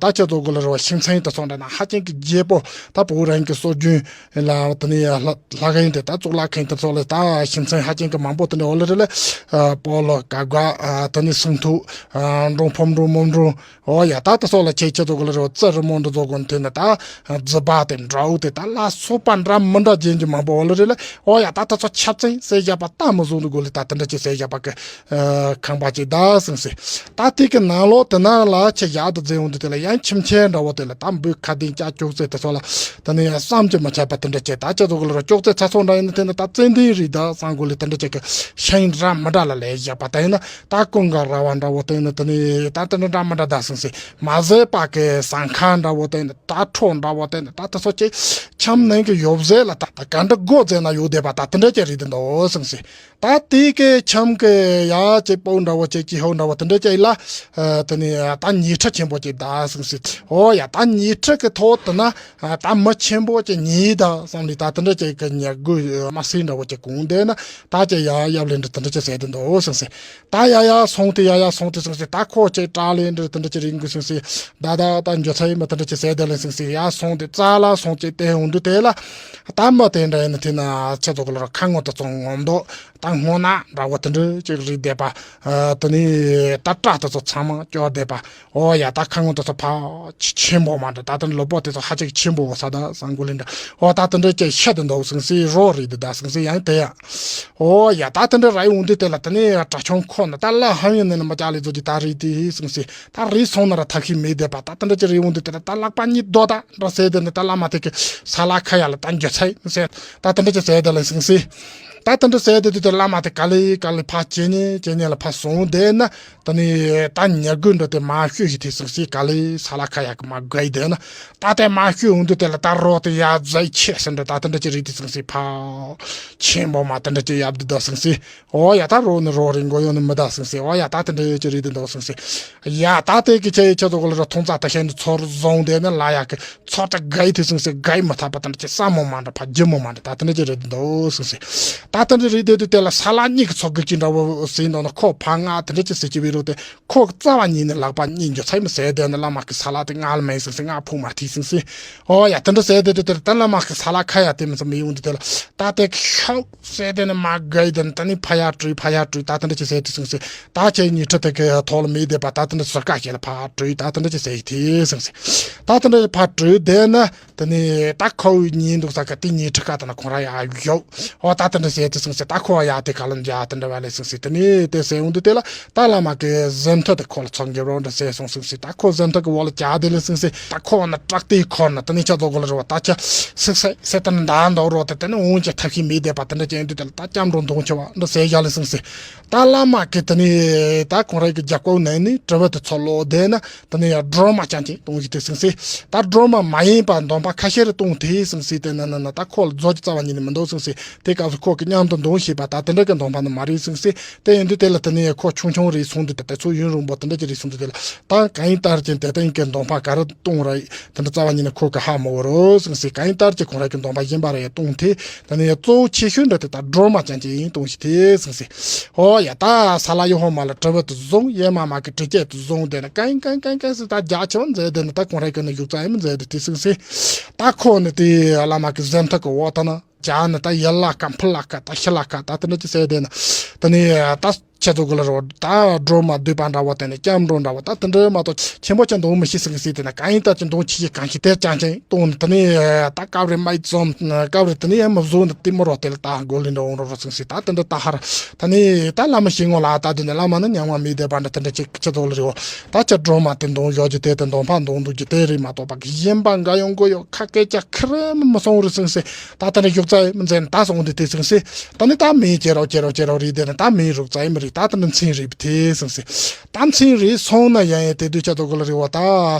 ད་ཁྱེད་ཚོ་གི་ལ་རེ་བ་ཤིང་ཚན་དེ་ཚོ་འདྲ་ན་ཧ་ཅང་གི་རྒྱས་པོ། ད་བོད་རང་གི་སྲོལ་རྒྱུན་ལ་དེ་ནས་ལྷ་ལྷ་ཁང་དེ་ད་གཙུག་ལག་ཁང་དེ་ཚོ་ལ་ད་ཤིང་ཚན་ཧ་ཅང་གི་མང་པོ་དེ་འདྲ་འོ་ལེ་རེ་ལེ། སྤོ་ལོ་ཀ་དགའ། དེ་ནས་སྲུང་ཐུག་འབྲོང་ཕུམ་འབྲོང་མོ་འབྲོང་། འོ་ཡ། ད་ད་སོགས་ལ་ཁྱེད་ཁྱེད་ཚོ་གི་ལ་རེ་བ་རྩི་རི་མོ་འདི་ཚོ་གོན་དེ་ནས་ད་རྫི་བ་དེ་འདྲ་བོ་དེ་ད་ལ་སོགས་པ་འདྲ་མི་འདྲ་རྒྱན་གྱི་མང་པོ་འོ་ལེ་རེ་ལེ། འོ་ཡ། ད་ད་ཚོ་ཆབ་ཚན་ཟེར་བཞག་པ་ད་མི་བཟོ་འདུག་གོ་ལེ། ད་དེ་འདྲ་ཅིག་ཟེར་བཞག་པ་གི་ཁང་པ་ཅིག་ད་སེང་སེ། ད་དེ་གི་ནང་ལོགས་དེ་ནང་ལ་ཆེ་ཡག་ཏུ་འཛེགས་འོང་དུས་དེ་ལ་ཡང་ཁྱིམ་ཆེན་འདྲ་བོ་དེ་ལ་ད་འབུ་ཁ་གདན་ལྕགས་ཅོག་ཙེ་དེ་ཚོ་ལ་དེ་ནས་ཡང་བསམ་གྱིས་མི་ཁྱབ་པ་དེ་འདྲ་བྱས། ད་ཁྱེད་ཚོ་གི་ལ་ཅོག་ཙེ་ཚ་ཚོགས་འདྲ་ཡིན་ན་དེ་ནི་ད་ཙན་དན་རིགས་ད་བསམ་གོ་ལེ། དེ་འདྲ་བྱས་གི་ཤིང་འདྲ་མི་འདྲ་ལ་ལས་བཞག་པ་དེ་ཡིན་ན་ད་ཀུན་དགའ་ར་བ་འདྲ་བོ་དེ་ནི་དེ་ནི་ད་དེ་འདྲ་འདྲ་མི་འདྲ་ད་སེང་སེ། མ་ཟད་པ་གི་ཟངས་ཁ་འདྲ་བོ་དེ་ནི་ད་ཁྲོ་འདྲ་བོ་དེ་ནི་ད་དེ་ཚོ་ཅིག་ཁྱམས་ནང་གི་ཡོབ་ཟས་ལ་ད་ད་ག་འདྲ་སྒོ་བཙལ་ན་ཡོད་བསྡད་པ་ད་དེ་འདྲ་ཅིག་རེད་དེ་འདུག་སེང་སེ། ད་དེ་གི་ཁྱམས་གི་ཡ་ཅིག་སྤོ་འདྲ་བོ་ཅིག་ཅི་ཧོ་འདྲ་བོ་དེ་འདྲ་ཅིག་ལ། དེ་ནས་ད་ཉལ་ཁྲི་ཆེན་པོ་ཅིག་ད་སེང་སེ། འོ་ཡ། ད་ཉལ་ཁྲི་གི་ཐོག་དེ་ན་ད་མི་ཆེན་པོ་ཅིག་ཉལ་ད་བསམ་ལེ། ད་དེ་འདྲ་ཅིག་གི་ཉལ་དགོས་མ་སྲིད་འདྲ་བོ་ཅིག་གོང་དེ་ན་ད་ཅིག་ཡ་ཡབ་ལེ་འདྲ་དེ་འདྲ་ཅིག་ཟེར་དེ་འདུག་སེང་སེ། ད་ཡ་ཡ་སོང་དེ་ཡ་ཡ་སོང་དེ་སེང་སེ། ད་ཁོ་ཅིག་དྲག་ལེ་འདྲ་དེ་འདྲ་ཅིག་རིག་འགུལ་སེང་སེ། ད་ད་ད་འགྱོ་ཚ་ཡི་མ་དེ་འདྲ་ཅིག་ཟེར་དེ་ལེ་སེང་སེ། ཡ་སོང་དེ་རྩ་ལ་སོང་ཅིག་དེ་འོང་དུས་དེ་ལ་ད་མ་དེ་འདྲ་ཡིན་ན་དེ་ན་ཁྱེད་ཚོ་གི་ལ་ཁ་ངོ་དེ་ཚོ་ངོམ་དོ། ད་སྔོ་ནག་འདྲ་བོ་དེ་འདྲ་ཅིག་རིག་བསྡད་པ། ཨ། དེ་ནས་ད་སྐྲ་དེ་ཚོ་ཚང་མ་སྐྱོར་བསྡད་པ། འོ་ཡ། ད་ཁ་ངོ་དེ་ཚོ་ཕ་ཆེ་ཆེན་པོ་མ་འདྲ། ད་དེ་ལུས་པོ་དེ་ཚོ་ཧ་ཅང་ཆེན་པོ་ས་ད་བསམ་གོ་ལེ་འདྲ། འོ་ད་དེ་འདྲ་ཅིག་ཤི་དེ་འདུག་སེང་སེ། རོ་རེད་འདི་ད་སེང་སེ་ཡང་དེ་ཡ། འོ་ཡ། ད་དེ་འདྲ་ར་ཡོང་དུས་དེ་ལ་དེ་ནས་དྲ་ཆུང་ཁོ་ན་ད་ལ་ཧ་ཡོན་ནས་ན་མ་ཅག་ལས་ཚོ་གི་ད་རེད་དེ་སེང་སེ། ད་རེད་སོང་ན་ར་ཐབས་ཤེས་མེད་བསྡད་པ། ད་དེ་འདྲ་ཅིག་རེད་ཡོང་དུས་དེ་ལ་ད་ལག་པ་གཉིས་རྡོ་ད་འདྲ་ཟེར་དེ་ནས་ད་བླ་མ་དེ་གི་ས་ལ་ཁ་ཡ་ལ་ད་འགྱོ་ཚ་ཡི་ཟེར། ད་དེ་འདྲ་ཅིག་ཟེར་དེ་ལ་སེང་སེ། ད་དེ་འདྲ་ཟེར་དེ་དུས་དེ་བླ་མ་དེ་ག་ལེ་ག་ལེ་ཕ་ཇེ་ཉེ་ཇེ་ཉེ་ལ་ཕ་སོང་དེ་ན། ད་ནི་ད་ཉལ་དགོས་འདྲ་དེ་མ་ཤོད་ཞིག་དེ་སེང་སེ་ག་ལེ་ས་ལ་ཁ་ཡ་གི་མ་དགའ་ཡི་དེ་ན། ད་དེ་མ་ཤོད་འོང་དུས་དེ་ལ་ད་རོ་དེ་ཡ་རྫ་ཆེ་སེ་འདྲ་ད་དེ་འདྲ་ཅིག་རེད་དེ་སེང་སེ། ཕ་ཆེན་པོ་མ་དེ་འདྲ་ཅིག་ཡབ་དེ་ད་སེང་སེ། འོ་ཡ། ད་རོ་ནི་རོ་རེད། མགོ་ཡོང་ནི་མི་ད་སེང་སེ། འོ་ཡ། ད་དེ་འདྲ་ཅིག་རེད་དེ་འདུག་སེང་སེ། ཡ། ད་དེ་གི་ཆེ་ཆེ་ཚོ་གི་ལ་ར་མཐོང་ཚ་ད་ཤེན་དུ་ཚོར་བཟུང་དེ་ནི་ལ་ཡ་གི་ཚོ་ད་དགའ་ཡི་དེ་སེང་སེ། དགའ་ཡི་མ་ཐག་པ་དེ་འདྲ་ཅིག་ས་མོ་མ་འདྲ་ཕ་རྒྱུ་མོ་མ་འདྲ་ད་དེ་འདྲ་ཅིག་རེད་དེ་འདུག་སེང་སེ། ད་དེ་འདྲ་རེད་དེ་དུས་དེ་ལ་ས་ལ་གཉིས་ཀྱི་ཚོ་གི་ཅི་འདྲ་བོ་ཟིན་འདུག་ན་ཁོ་ཕ་ང་དེ་འདྲ་ཅིག་ཟེར་གྱི་བི་རོ་དེ། ཁོ་རྩ་བ་ཉིད་ནས་ལག་པ་གཉིས་འགྱོ་ཚ་ཡི་མི་ཟེར་དེ་ནི་བླ་མ་གི་ས་ལ་དེ་ང་ལ་མེད་སེང་སེ། ང་ཕུག་མ་ཐིག་སེང་སེ། འོ་ཡ། དེ་འདྲ་ཟེར་དེ་དུས་དེ་ལ་ད་བླ་མ་གི་ས་ལ་ཁ་ཡ་དེ་མི་ཚོ་མི་ཡོང་དུས་དེ་ལ་ད་དེ་ཤོག་ཟེར་དེ་ནི་མ་དགའ་ཡི་དེ་ནི་ད་ནི་ཕ་ཡ་བྲོས་ཕ་ཡ་བྲོས་ད་དེ་འདྲ་ཅིག་ཟེར་དུས་སེང་སེ། ད་ཁྱེད་ཉི་ཁྲི་དེ་གི་ཐོག་ལ་མེད་བསྡད་པ་ད་དེ་འདྲ་ཟུར་ཀ་ཁྱེད་ལ་ཕ་བྲོས་ད་དེ་འདྲ་ཅིག་ཟེར་ཡི་དེ་སེང་སེ། ད་དེ་འདྲ་ཕ་བྲོས་དེ་ནི་དེ་ནི་ད་ཁོ་ཉིན་འདུག་ས་ག་དེ་ཉི་ཁྲི་ཀ་དེ་ན་ཁོང་ར་ཡ་ཡོད། འོ་ད་དེ་འདྲ་ཟེར་དུས་སེང་སེ། ད་ཁོ་ཡ་དེ་ག་ལ་འཇའ་དེ་འདྲ་བ་ལས་སེང་སེ། དེ་ནི་དེ་ཟེར་འོང་དུས་དེ་ལ། ད་བླ་མ་གི་གཟེབ་ཐག་དེ་ཁོ་ལ་ཚོགས་འགེབས་རོགས་འདྲ་ཟེར་སོང་སེང་སེ། ད་ཁོ་གཟེབ་ཐག་གི་འོག་ལ་བཅག་དེ་ལེ་སེང་སེ། ད་ཁོ་ན་བྲག་དེའི་འཁོར་ན་ད་ནི་ཆ་ཚོ་གོ་ལ་རེ་བ་ད་ཆ་སིག་སེ་སེ་ད་ནི་མདའ་འདོགས་རོགས་དེ་ད་ནི་འོང་ཅི་ཐབས་ཤེས་མེད་བསྡད་པ་དེ་འདྲ་ཅན་དུས་དེ་ལ་ད་སྐྱབས་འགྲོ་འདོང་ཆེ་བ་འདྲ་ཟེར་བཞག་ལེ་སེང་སེ། ད་བླ་མ་གི་ད་ནི་ད་ཁོང་རའི་གི་རྒྱབ་ཁོག་ནས་ནི་དྲི་བ་དེ་ཚོ་ལོག་དེ་ན་ད་ནི་ཡ་སྒྲོལ་མ་རྐྱང་ཅིག་གཏོང་གི་དེ་སེང་སེ། ད་སྒྲོལ་མ་མ་ཡིན་པ་འདོན་པ་ཁ་ཤས་རེ་གཏོང་དེ་སེང་སེ། དེ་ན་ན་ན་ད་ཁོ་ལ་རྫོགས་ཀྱི་རྩ་བ་ཉིད་ནས་མི་འདུག་སེང་སེ། དེ་སྐབས་སུ་ཁོ་གི་མཉམ་དུ་འདོན་ཤེས་པ་ད་དེ་འདྲ་གི་འདོན་པ་ནི་མ་རེད་སེང་སེ། དེ་ཡིན་དུས་དེ་ལ་དེ་ནས་ཁོ་ཆུང་ཆུང་རེད་སོང་དུས་དེ་དེ་ཚོ་ཡུན་རིང་པོ་དེ་འདྲ་ཅིག་རེད་སོང་དུས་དེ་ལ་ད་གང་ཡིན་ལྟར་གྱི་དེ་སྟེང་གི་འདོན་པ་ག་རེ་གཏོང་ར་དེ་འདྲ་རྩ་བ་ཉིད་ནས་ཁོ་གི་ཧ་མ་གོ་རོ་སེང་སེ། གང་ཡིན་ལྟར་གྱི་ཁོང་ར་གི་འདོན་པ་གཞན་པ་རེ་གཏོང་དེ་དེ་ནས་གཙོ་བོ་ཆེ་ཤོས་འདྲ་དེ་ད་སྒྲོལ་མ་ཅན་གྱི་ཡིན་གཏོང་ཤེས་དེ་སེང་སེ། ཨོ་ཡ། ད་ས་ལ་ཡོ་ཧོ་མ་ལ་དྲི་བ་དེ་བཟུང་ཡེ་མ་མ་གི་དྲི་སྐད་དེ་བཟུང་དེ་ན་གང་ཡིན་གང་ཡིན་གང་ཡིན་སེ་ད་རྒྱ་ཆེ་བ་མཛད་དེ་ན་ད་ཁོང་ར་གི་ནི་བཞུགས་ཙམ་ཡིན་མི་མཛད་དེ་དེ་སེང་སེ། ད་ཁོ་ནི་དེ་བླ་མ་གི་གཟེབ་ཐག་གི་འོག་ད་ན། ཇ་ནི་ད་ཡི་ལ་ཀ་ཕི་ལ་ཀ་ད་ཤི་ལ་ཀ་ད་དེ་འདྲ་ཅིག་ཟེར་དེ་ན། དེ་ནི་ད་ཁྱེད་ཚོ་གི་ལ་རོ་ད་སྒྲོལ་མ་འདུས་པ་འདྲ་བོ་དེ་ནི་སྐྱབས་འགྲོ་འདྲ་བོ་ད་དེ་འདྲ་མ་གཏོགས་ཆེན་པོ་ཅན་འདོན་མི་ཤེས་སེང་སེ། དེ་ན་གང་ཡིན་ད་ཅི་འདོན་ཆེ་ཞིག་གང་ཞིག་དེ་ཅང་ཅང་གཏོང་ནི་དེ་ནི་ད་སྐབས་རེ་མ་ཡི་ཙོམ་སྐབས་རེ་དེ་ནི་ཡང་མི་བཟོ་ནི་དེ་མི་རོ་དེ་ལ་ད་གོ་ལི་འདྲ་འོང་རོ་རོ་སེང་སེ། ད་དེ་འདྲ་ད་ཧར་དེ་ནི་ད་བླ་མ་ཞིག་ངོ་ལ་ད་དེ་ནི་བླ་མ་ནི་མྱང་བ་མི་བདེ་བ་འདྲ་དེ་འདྲ་ཅིག་ཁྱེད་ཚོ་གི་ལ་རོ་ད་ཅི་སྒྲོལ་མ་དེ་འདོན་ཡོད་ཀྱི་དེ་དེ་འདོན་པ་འདོན་འདུག་ཀྱི་དེ་རེད་མ་གཏོགས་པ་གཞན་པ་འགའ་ཡོང་གོ་ཡོད་ཁ་སྐད་ཆ་ཁེར་མི་སོང་རེད་སེང་སེ། ད་ལྟ་ནས་བཞུགས་ཚར་མི་འཛེམ་ད་སོང་འདི་དེ་ཚིག་སེ། ད་ནི་ད་མིན་ཅེ་རོ་ཅེ་རོ་ཅེ་རོ་རེད་དེ་ནི་ད་མིན་རུག་ཚར་མི་རེད། ད་ལྟ་ནི་མཚན་རེད་དེ་སེང་སེ། ད་ ཨ་མཚན་རེད་སོང་ན་ཡང་ཡང་དེ་དུས་ཆ་ཚོད་ག་ལ་རེད་བ། ད་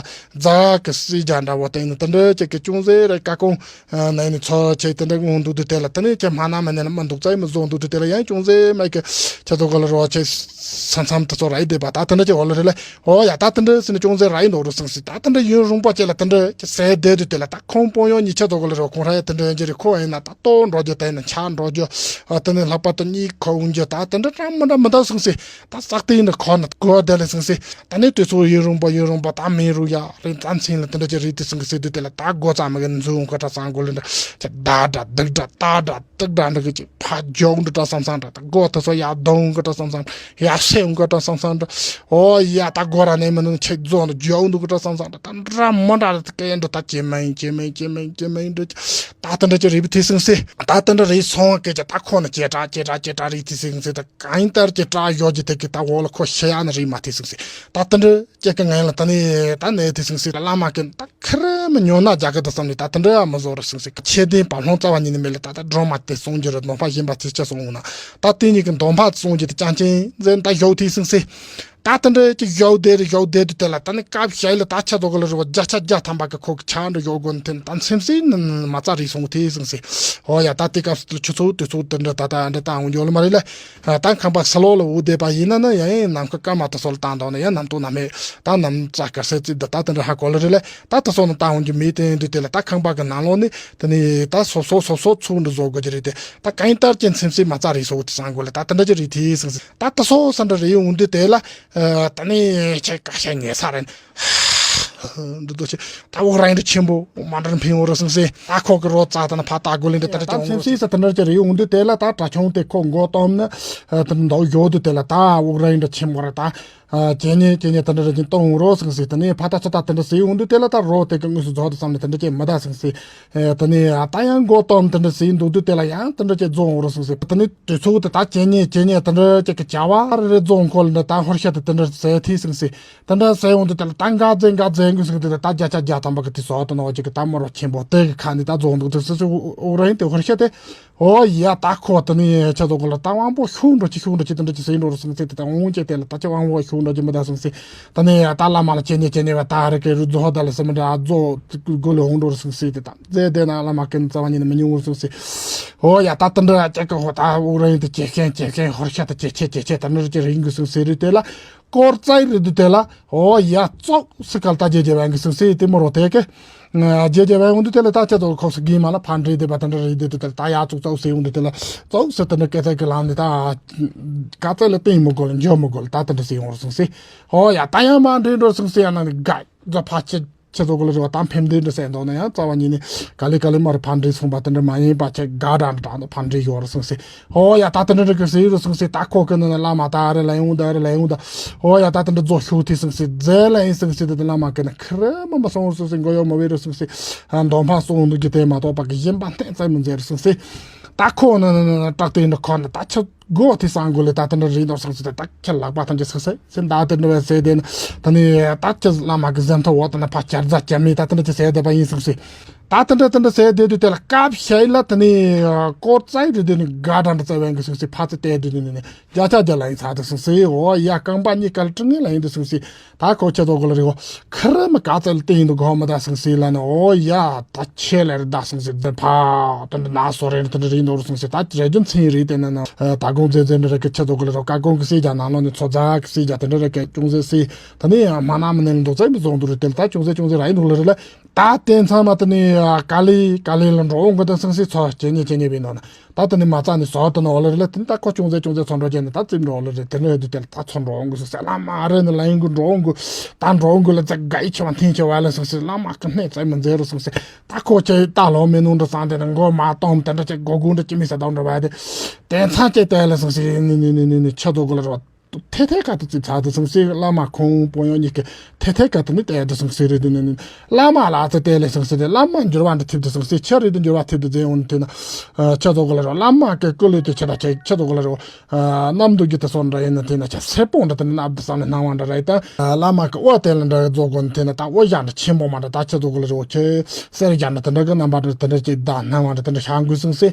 རྫ་གི་སྲིད་རྒྱ་འདྲ་བོ་དེ་ནི་དེ་འདྲ་ཅིག་གི་ཅུང་ཟད་རེ་ཀ་ཀོང་ནས་ནི་ཚོ་ཆེ་དེ་འདྲ་འོང་འདུག་དུས་དེ་ལ་དེ་ནས་ཁྱེད་སྨ་ན་མ་ནས་ན་མ་འདུག་ཙམ་མི་བཟོ་འདུག་དུས་དེ་ལ་ཡང་ཅུང་ཟད་མ་གི་ཆ་ཚོད་ག་ལ་རེད་བ། ཆེ་ས་མཚམས་དེ་ཚོ་ར་ཡི་བསྡད་པ་ད་དེ་འདྲ་ཅིག་འོ་ལ་རེད་ལ། ཨོ་ཡ་ད་དེ་འདྲ་ཟེར་ནས་ཅུང་ཟད་ར་ཡི་འདུག་རུ་སོང་ཟིག་ད་དེ་འདྲ་ཡུན་རིང་པོ་ཅིག་ལ་དེ་འདྲ་ཅིག་ཟེར་བསྡད་དུས་དེ་ལ་ད་ཁོང་པོ་ཡང་ཉིས་ཆ་ཚོད་ག་ལ་རེད་བ། ཁོང་ར་ཡ་དེ་འདྲ་ཡང་ཅི་རེད། ཁོ་ཡིན་ན་ད་ལྟོ་འགྲོ་རྒྱུ་དེ་ཡིན་ན་ཆ་འགྲོ་རྒྱུ་ཨ་དེ་ནས་ལྷག་པར་དུ་གཉིད་ཁུག་འོང་རྒྱུ་ད་དེ་འདྲ་ར་མི་འདྲ་མི་འདྲ་སོང་ཟིག་ད་ཙག་དེ་ཡིན་ན་ཁོ་ན་དགོས་བསྡད་ལ་སོང་ཟིག་ད་ནས་དུས་ཚོད་ཡུན་རིང་པོ་ཡུན་རིང་པོ་ད་མི་རུ་ཡ་རིང་ཙམ་ཚིན་ལ་དེ་འདྲ་ཅིག་རེད་དེ་སོང་གི་ཟེར་དུས་དེ་ལ་ད་སྒོ་ཙམ་མ་གི་འཛུལ་འོང་གི་འདྲ་བསམ་གོ་ལ་འདྲ་ཅིག་ད་འདྲ་སྡུག་འདྲ་ད་འདྲ་སྡུག་འདྲ་འདྲ་གི་ཅིག་ཕ་རྒྱོག་འདུག་འདྲ་བསམ་བསམ་འདྲ། ད་སྒོ་དེ་ཚོ་ཡར་རྡུང་གི་འདྲ་བསམ་བསམ་འདྲ། ཡར་བཤད་འདུག་འདྲ་བསམ་བསམ་འདྲ། ཨོ་ཡ་ད་སྒོ་ར་ནས་མི་ནུ་ཆེ་རྫོང་དུ་རྒྱོག་འདུག་འདྲ་བསམ་བསམ་འདྲ། ད་འདྲ་མི་འདྲ་རེད། སྐད་འདྲ་ད་ཇེ་མང་ཇེ་མང་ཇེ་མང་ཇེ་མང་འདྲ། ད་དེ་འདྲ་ཅིག་རེད་པ་དེ་སོང་ཟིག་ད་དེ་འདྲ་རེད་སོང་སྐད་ཅིག་ད་ཁོ་ན་ཇེ་དྲག་ཇེ་དྲག་ཇེ་དྲག་རེད་དེ་སོང་ཟིག་ད་གང་ལྟར་ཇེ་དྲག་ཡོད་ཀྱི་དེ་གི་ད་འོག་ལ་ཁོ་ཤི་ཡ་ན་རེད་མ་དེ་སོང་ཟིག་ད་དེ་འདྲ་ཅིག་གི་ངན་ལ་ད་ནི་ད་ནི་དེ་སོང་ཟིག་ད་བླ་མ་གི་ད་ཁེར་མི་ཉོ་ན་རྒྱ་གི་ད་བསམ་ནས་ད་དེ་འདྲ་ཡང་མི་བཟོ་རུ་སོང་ཟིག་ཁྱེད་དེ་བ་ལྷོང་རྩ་བ་ཉིད་ནས་མེད་ལ་ད་ད་སྒྲོལ་མ་དེ་གསུང་རྒྱུ་རུ་འདོན་པ་གཞན་པ་ཅིག་ཅིག་གསུང་འོང་ན་ད་དེ་གཉིས་ཀྱི་འདོན་པ་གསུང་རྒྱུ་དེ་ཅང་ཅན་ཟེར་ད་བཞག་དེ་སོང་ཟིག་ད་དེ་འདྲ་ཅིག་བཞག་བསྡད་རེད་བཞག་བསྡད་དུས་དེ་ལ་ད་ནི་སྐབས་ཤིག་ལ་ད་ཆ་ཚོད་ག་ལ་རེད་བ། བརྒྱ་ཆ་བརྒྱ་ཐམ་པ་གི་ཁོ་གི་ཆ་འདྲ་བཞག་དགོས་ནི་དེ་ད་སེམས་སེམས་ནི་མ་རྩ་རེད་སོང་དེ་སོང་ཟིག་ཨོ་ཡ་ད་དེ་སྐབས་སུ་ཆུ་ཚོད་དུས་ཚོད་དེ་འདྲ་ད་ད་འདྲ་ད་འོང་རྒྱུ་ལ་མ་རེད་ལ། ད་ཁང་པ་ས་ལོག་ལ་འུ་བསྡད་པ་ཡིན་ན་ནི་ཡང་ཡང་ནམ་མཁའ་སྐར་མ་དེ་ཚོ་ལ་བཏང་དང་ནི་ཡང་གནམ་སྟོང་ན་མེད་ད་གནམ་ས་དཀར་སེར་ཙིག་ད་ད་དེ་འདྲ་ཧ་གོ་ལ་རེད་ལ། ད་དེ་ཚོ་ནི་ད་འོང་རྒྱུ་མེད་དེ་འདྲ་དེ་ལ་ད་ཁང་པ་གི་ནང་ལོགས་ནི་དེ་ནི་ད་སོ་སོ་སོ་སོ་ཚུགས་འདྲ་བཟོ་དགོས་ཀྱི་རེད་དེ། ད་གང་ལྟར་ཀྱང་སེམས་སེམས་མ་རྩ་རེད་སོང་དེ་སོང་གོ་ལ་ད་དེ་འདྲ་ཅིག་རེད་དེ་སོང་ཟིག་ད་དེ་སོ་ས་འདྲ་རེད་འོང་དུས་དེ་ལ་ད་ནི་ཁྱེད་ཀ་ཤ་ཉེ་ས་རེད། འདི་ལྟོ་ཆེ་ད་འུག་ར་ཡིན་འདྲ་ཆེན་པོ་མ་འདྲ་འཕེན་འོ་ར་སང་སེ་ད་ཁོ་གི་རོ་ཙ་ད་ན་ཕ་ད་གོ་ལེན་འདྲ་ད་ད་ཅང་འོ་ར་སང་སེ་ད་འདྲ་ཅི་རེ་ཡོང་འདུག་དེ་ལ་ད་གྲྭ་ཆུང་དེ་ཁོ་མགོ་བཏོམ་ན་ད་འདོག་ཡོད་འདུག་དེ་ལ་ད་འུག་ར་ཡིན་འདྲ་ཆེན་པོ་ར་ད་ཇེ་ཉེ་ཇེ་ཉེ་ད་འདྲ་ར་ཅིན་གཏོང་འོ་ར་སང་སེ་ད་ནི་ཕ་ད་ཚོ་ད་ད་འདྲ་སེ་ཡོང་འདུག་དེ་ལ་ད་རོ་དེ་གི་དངོས་སུ་རྫོགས་དུ་བསམ་ནས་ད་འདྲ་ཅི་མི་ད་སང་སེ་ད་ནི་ད་ཡང་མགོ་བཏོམ་ད་འདྲ་སེ་འདུག་འདུག་དེ་ལ་ཡང་ད་འདྲ་ཅི་རྫོགས་འོ་ར་སང་སེ་ད་ནི་དུས་ཚོད་དེ་ད་ཇེ་ཉེ་ཇེ་ཉེ་ད་འདྲ་ཅི་གི་བྱ་བ་རེ་རེ་རྫོགས་འཁོར་ལ་ད་ཧོར་ཤ་དེ་ད་འདྲ་ཟེར་ཐི་སང་སེ། ད་འདྲ་ཟེར་འོང་དུས་དེ་ལ་ད་འགའ་རྫས་འགའ་རྫས་འགུལ་ཟིག་དེ་ད་བརྒྱ་ཆ་བརྒྱ་ཐམ་པ་གི་དེ་བཟོ་དུ་ནོ་ཅིག་གི་ད་མོ་རོ་ཆེན་པོ་དེ་གི་ཁ་ནས་ད་རྫོགས་འདུག་དེ་སུ་སུ་འུ་ར་ཡིན་དེ་ཧོར་ཤ་དེ། ཨོ་ཡ་ད་ཁོ་དེ་ནི་ཆ་ཚོད་གོ་ལ་ད་དབང་པོ་ཤུགས་འགྲོ་ཅི་ཤུགས་འགྲོ་ཅི་དེ་འདྲ་ཅི་ཟེར་འགྲོ་རུ་སོང་ཚེ་དེ་ད་འོང་ཅེ་དེ་ལ་ད་ཅི་དབང་པོ་ཤུགས་འགྲོ་ཅི་མི་ད་སོང་ཚེ། ད་ནི་ཡ་ད་བླ་མ་ལ་ཅེ་ཉེ་ཅེ་ཉེ་བ་ད་རེ་ཀེ་རུ་རྫོགས་ད་ལ་སེ་མི་འདྲ་རྫོགས་གོ་ལ་འོང་འགྲོ་རུ་སོང་ཚེ་དེ་ད་རྫས་དེ་ན་བླ་མ་ཀེ་ནི་རྩ་བ་ཉིད་ནས་མི་ཉུང་རུ་སོང་ཚེ། ཨོ་ཡ་ད་དེ་འདྲ་ཅེ་ཀ་ཧོ་ད་འུ་ར་ཡིན་དེ་ཅེ་ཤེན་ཅེ་ཤེན་ཧོར་ཤ་དེ་ཅེ་ཆེ་ཅེ་ཆེ་ད་ནི་རུ་ཅེ་རིང་གི་སོང་ཚེ་རུ་དེ་ལ། སྐོར་རྩིས་རེད་འདུག་དེ་ལ། ཨོ་ཡ་ཙོག་སི་ཀལ་ད་རྗེ་རྗེ་བན་གི་སུ་སི་དེ་མོ་རོ་དེ་ཀེ། རྗེ་རྗེ་བན་འོང་དུས་དེ་ལ་ད་ཅི་ཙོག་ཁོག་སི་གི་མ་ལ་ཕན་འདྲེ་དེ་པ་དེ་འདྲ་རེད་དེ་དེ་ལ་ད་ཡ་ཙོག་ཙོག་སི་འོང་དུས་དེ་ལ་ཙོག་སི་དེ་འདྲ་སྐད་ཚ་གི་ལམ་ནས་ད་ག་ཚ་ལ་བསྟན་མི་དགོས་ལ་འཇོག་མི་དགོས་ལ་ད་དེ་འདྲ་སི་འོང་རོ་སུ་སི། ཨོ་ཡ་ད་ཡང་མ་འདྲེ་འགྲོ་སུ་སི་ཡ་ན་ནི་ག་ཛོ་ཕ་ཆེ། ཁྱེད་ཚོ་གོ་ལ་རེ་བ་དང་ཕེམ་འདི་འདྲ་སེ་འདོག་ན་ཡང་རྩ་བ་ཉིད་ནས་ག་ལེ་ག་ལེ་མར་ཕན་འདྲེ་སོང་པ་དེ་འདྲ་མ་ཡིན་པ་ཁྱེད་དགའ་དྲག་འདྲ་ཕན་འདྲེ་ཡོད་རེ་སོང་སེ། ཨོ་ཡ་ད་དེ་འདྲ་འདྲ་གི་སེ་ཡོད་རེ་སོང་སེ། ད་ཁོ་གི་ནང་ན་བླ་མ་ད་རེ་ལ་ཡོང་ད་རེ་ལ་ཡོང་ད། ཨོ་ཡ་ད་དེ་འདྲ་རྫོགས་ཤོག་ཐི་སོང་སེ་རྫས་ལ་ཡིན་སོང་སེ། དེ་དེ་བླ་མ་གི་ན་ཁི་རེ་མ་མ་སོང་སོང་སེ་མགོ་ཡོ་མ་བེ་རེ་སོང་སེ། འདོན་ཕ་སོང་འདུག་གི་དེ་མ་གཏོགས་པ་གི་གཞན་པ་བསྟན་ཚད་མི་མཛད་རེ་སོང་སེ། ད་ཁོ་ནང་ན་ན་ན་བྲག་དེ་འདྲ་ཁོ་ན་ད་ཁྱོད། སྒོ་དེ་སང་དགོས་ལས་ད་དེ་འདྲ་རིག་འདུག་སང་སི་ད་ཁྱེད་ལག་པ་ཐམས་ཅད་སི་སི་སི་ད་དེ་འདྲ་བས་སེ་དེ་ན་ད་ནི་ད་ཁྱེད་བླ་མ་གི་གཟན་ཐོ་འོག་ད་ན་ཕ་བྱར་རྫ་བྱར་མི་ད་དེ་འདྲ་ཅི་སེ་དེ་པ་ཡིན་སང་སི། ད་དེ་འདྲ་དེ་འདྲ་སེ་དེ་དུས་དེ་ལ་སྐབས་ཤ་ཡི་ལ་ད་ནི་སྐོར་རྩ་ཡི་རི་དེ་ནི་དགའ་དྲག་འདྲ་རྩ་བའི་གི་སང་སི་ཕ་ཚི་དེ་དུས་དེ་ནི་བརྒྱ་ཆ་བརྒྱ་ལ་ཡིན་ཚ་དེ་སང་སི། འོ་ཡ་རྐང་པ་གཉིས་ཀ་ལ་དྲི་ངན་ལ་ཡིན་དུ་སང་སི། ད་ཁོ་ཁྱེད་ཚོ་གོ་ལ་རི་བོ་ཁི་རི་མི་ག་ཚ་ལ་དེ་ཡིན་དུ་གོ་མི་ད་སང་སི་ལ་ནི། འོ་ཡ་ད་ཆེ་ལེར་ད་སང་སི་དེ་ཕ་དེ་འདྲ་ན་སོ་རེ་དེ་འདྲ་རིག་འདུག་སང་སི། ད་རེ་རྒྱུ་མཚན་རེད་དེ་ན་ན་ད་གོང་ཙེ་ཙེ་འདྲ་རེ་ཀི་ཁྱེད་ཚོ་གོ་ལ་རོ་ཀ་གོང་གི་སེ་རྒྱ་ནང་ལོ་ནི་ཚོ་རྫ་གི་སེ་རྒྱ་དེ་འདྲ་རེ་ཀི་ཅུང་ཟེ་སེ། ད་ནི་ཡང་མ་ན་མི་ནན་འདུག་ཚེ་མི་བཟོ་འདུག་རེད་དེ་ད་ཅུང་ཟེ་ཅུང་ཟེ་ར་ཡིན་འདུག་ལ་རེ་ལ། ད་དེ་ཚང་མ་དེ་ནི་ག་ལེ་ག་ལེ་ལ་འགྲོ་འོང་གི་དེ་སང་སི་ཚོ་ཇེ་ཉེ་ཇེ་ཉེ་བའི་ནང་ན། ད་དེ་ནི་མ་རྩ་ནི་ཟོ་དེ་ནི་འོ་ལེ་རེ་ལེ་དེ་ནི་ད་ཁོ་ཅུང་ཟད་ཅུང་ཟད་ཚོ་འགྲོ་རྒྱུ་ནི་ད་རྩིབ་འགྲོ་འོ་ལེ་རེ་དེ་ནི་ཡོད་དུས་དེ་ལ་ད་ཚོ་འགྲོ་འོང་གི་སོང་ཟེར། བླ་མ་རེ་ནི་ལ་ཡིན་གི་འགྲོ་འོང་གི་ད་འགྲོ་འོང་གི་ལ་ཛ་ག་ཡི་ཆེ་བ་འཐེན་ཆེ་བ་ལ་སོང་ཟེར། བླ་མ་གི་སྣེ་རྩིབ་མི་མཛད་རུ་སོང་ཟེར། ད་ཁོ་ཅེ་ད་ལོ་མི་ནུང་འདྲ་ཙང་དེ་ནི་མགོ་མ་གཏོང་དེ་འདྲ་ཅེ་མགོ་དགུ་འདྲ་ཅི་མི་ཟེར་དང་འདྲ་བ་དེ་དེ་ཚང་ཅེ་དེ་ལ་སོང་ཟེར། ནི་ནི་ནི་ནི་ནི་ཆེ་དོ་གི་ལ་རོ། ཐེ་ཐེ་ཀ་ཏི་ཙི་ཚ་ཏི་སང་སི། བླ་མ་ཁོང་པོ་ཡོང་གཉིས་ཀི་ཐེ་ཐེ་ཀ་ཏི་ནི་ཏེ་ཏི་སང་སི་རེད། དེ་ནི་ནི་བླ་མ་ལ་ཙི་ཏེ་ལེ་སང་སི་རེད། བླ་མ་འགྱུར་བ་འདི་ཐེབས་ཏི་སང་སི་ཆ་རེད། དེ་འགྱུར་བ་ཐེབས་ཏི་ཙེ་ཡོང་ནི་ཐེ་ན་ཆ་ཚོ་གོ་ལ་རོ། བླ་མ་ཀི་ཀུ་ལུ་ཏི་ཆ་ད་ཆ་ཆ་ཚོ་གོ་ལ་རོ། གནམ་དུ་གི་ཏི་སོ་འདྲ་ཡིན་ན་ཐེ་ན་ཆ་སེ་པོ་འདྲ་ཏི་ནི་ནབ་ཏི་སང་ནི་སྣང་བ་འདྲ་རེད། ད་བླ་མ་ཀི་ཨོ་ཏེ་ལ་འདྲ་རྫོགས་གོ་ནི་ཐེ་ན་ད་ཨོ་ཞག་འདྲ་ཆེན་པོ་མ་འདྲ་ད་ཆ་ཚོ་གོ་ལ་རོ། ཁྱེད་སེར་ཞག་འདྲ་ཏི་འདྲ་གི་རྣམ་པ་འདྲ་ཏི་འདྲ་ཅིག་ད་སྣང་བ་འདྲ་ཏི་འདྲ་ཤང་གུ་སང་སི།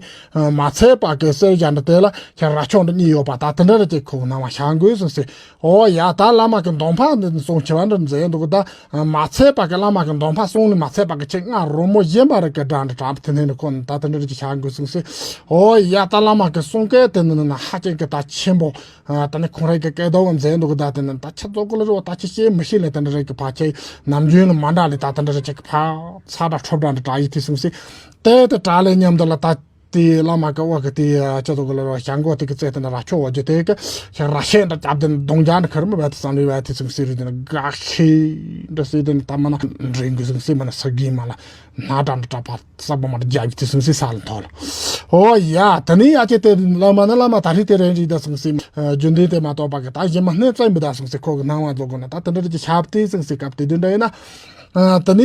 མ་ཚད་པ་ཀི་སེར་ཞག་འདྲ་ཏེ་ལ་ཁྱེད་ར་ཆོག་འདྲ་གཉིས་ཡོད་པ་ད་ཏི་འདྲ་ར་ཅིག་ཁུག་སྣང་བ་ཤང་གུ། དགོས་གསུངས་སེ། ཨོ་ཡ། ད་བླ་མ་གི་འདོན་པ་འདི་གསུང་ཆེ་བ་འདྲ་མཛད་འདུག་གི། ད་མ་ཚད་པ་གི་བླ་མ་གི་འདོན་པ་གསུང་ནི་མ་ཚད་པ་གི་ཆེད་མངགས་རོལ་མོ་གཞན་པ་རིགས་གི་སྒྲ་འདྲ་དྲག་པོ་དེ་ནས་ནི་ཁོ་ནི་ད་དེ་འདྲ་ཅིག་བྱ་དགོས་གསུངས་སེ། ཨོ་ཡ། ད་བླ་མ་གི་གསུང་སྐད་དེ་ནི་ནི་ཧ་ཅང་གི་ད་ཆེན་པོ། ཨ། ད་ནི་ཁོང་རང་གི་སྐད་བརྡ་བ་མཛད་འདུག་གི། ད་དེ་ནི་ད་ཁྱེད་ཚོ་གི་ལ་རོ། ད་ཁྱེད་ཤེས་མི་ཤེས་ལས་དེ་འདྲ་རིགས་གི་ཕ་ཁྱེད་ནམ་རྒྱུན་ལ་མ་འདྲ་ལས། ད་དེ་འདྲ་རིགས་ཅིག་གི་ཕ་ཚ་འདྲ་ཁྲོ་འདྲ་འདྲ་དྲག་ཡི་དེ་གསུངས་སེ། དེ་དེ་དྲག་ལས་མཉམ་དུ་ལ་ད། དེ་བླ་མ་གི་འོག་གི་དེ་ཁྱེད་ཚོ་གི་ལ་རོ། ཞང་གོ་དེ་གི་རྩེ་དེ་ན་ར་ཆོ་བ་རྒྱུ་དེ་གི་ཞག་ར་ཤེད་འདྲ་རྒྱབ་དེ་ན་གདོང་རྒྱ་འདྲ་ཁར་མི་བ་དེ་བསམ་ལུས་བ་དེ་གསུངས་སེ་རེད། དེ་ན་དགའ་ཤེད་འདྲ་སེ་དེ་ན་ད་མ་ན་འདྲེན་གི་གསུངས་སེ། མ་ན་ས་གི་མ་ལ་ན་འདྲ་འདྲ་དྲག་པ་ས་བ་མ་འདྲ་རྒྱ་གི་དེ་གསུངས་སེ་ས་ལ་ཐོ་ལ། ཨོ་ཡ། དེ་ནི་ཡ་ཅེ་དེ་བླ་མ་ནི་བླ་མ་ད་རི་དེ་རེ་རི་ད་གསུངས་སེ། རྒྱུན་ལྡན་དེ་མ་གཏོགས་པ་གི་ད་གཞན་མ་སྣེ་བཙལ་མི་ད་གསུངས་སེ། ཁོ་གི་སྣང་བ་རྫོགས་གོ་ན་ད་དེ་འདྲ་རེ་ཅི་ཆབ་དེ་གསུངས་སེ། སྐབས་དེ་དུས་འདྲ་ཡིན་ན། ཨ། དེ་ནས་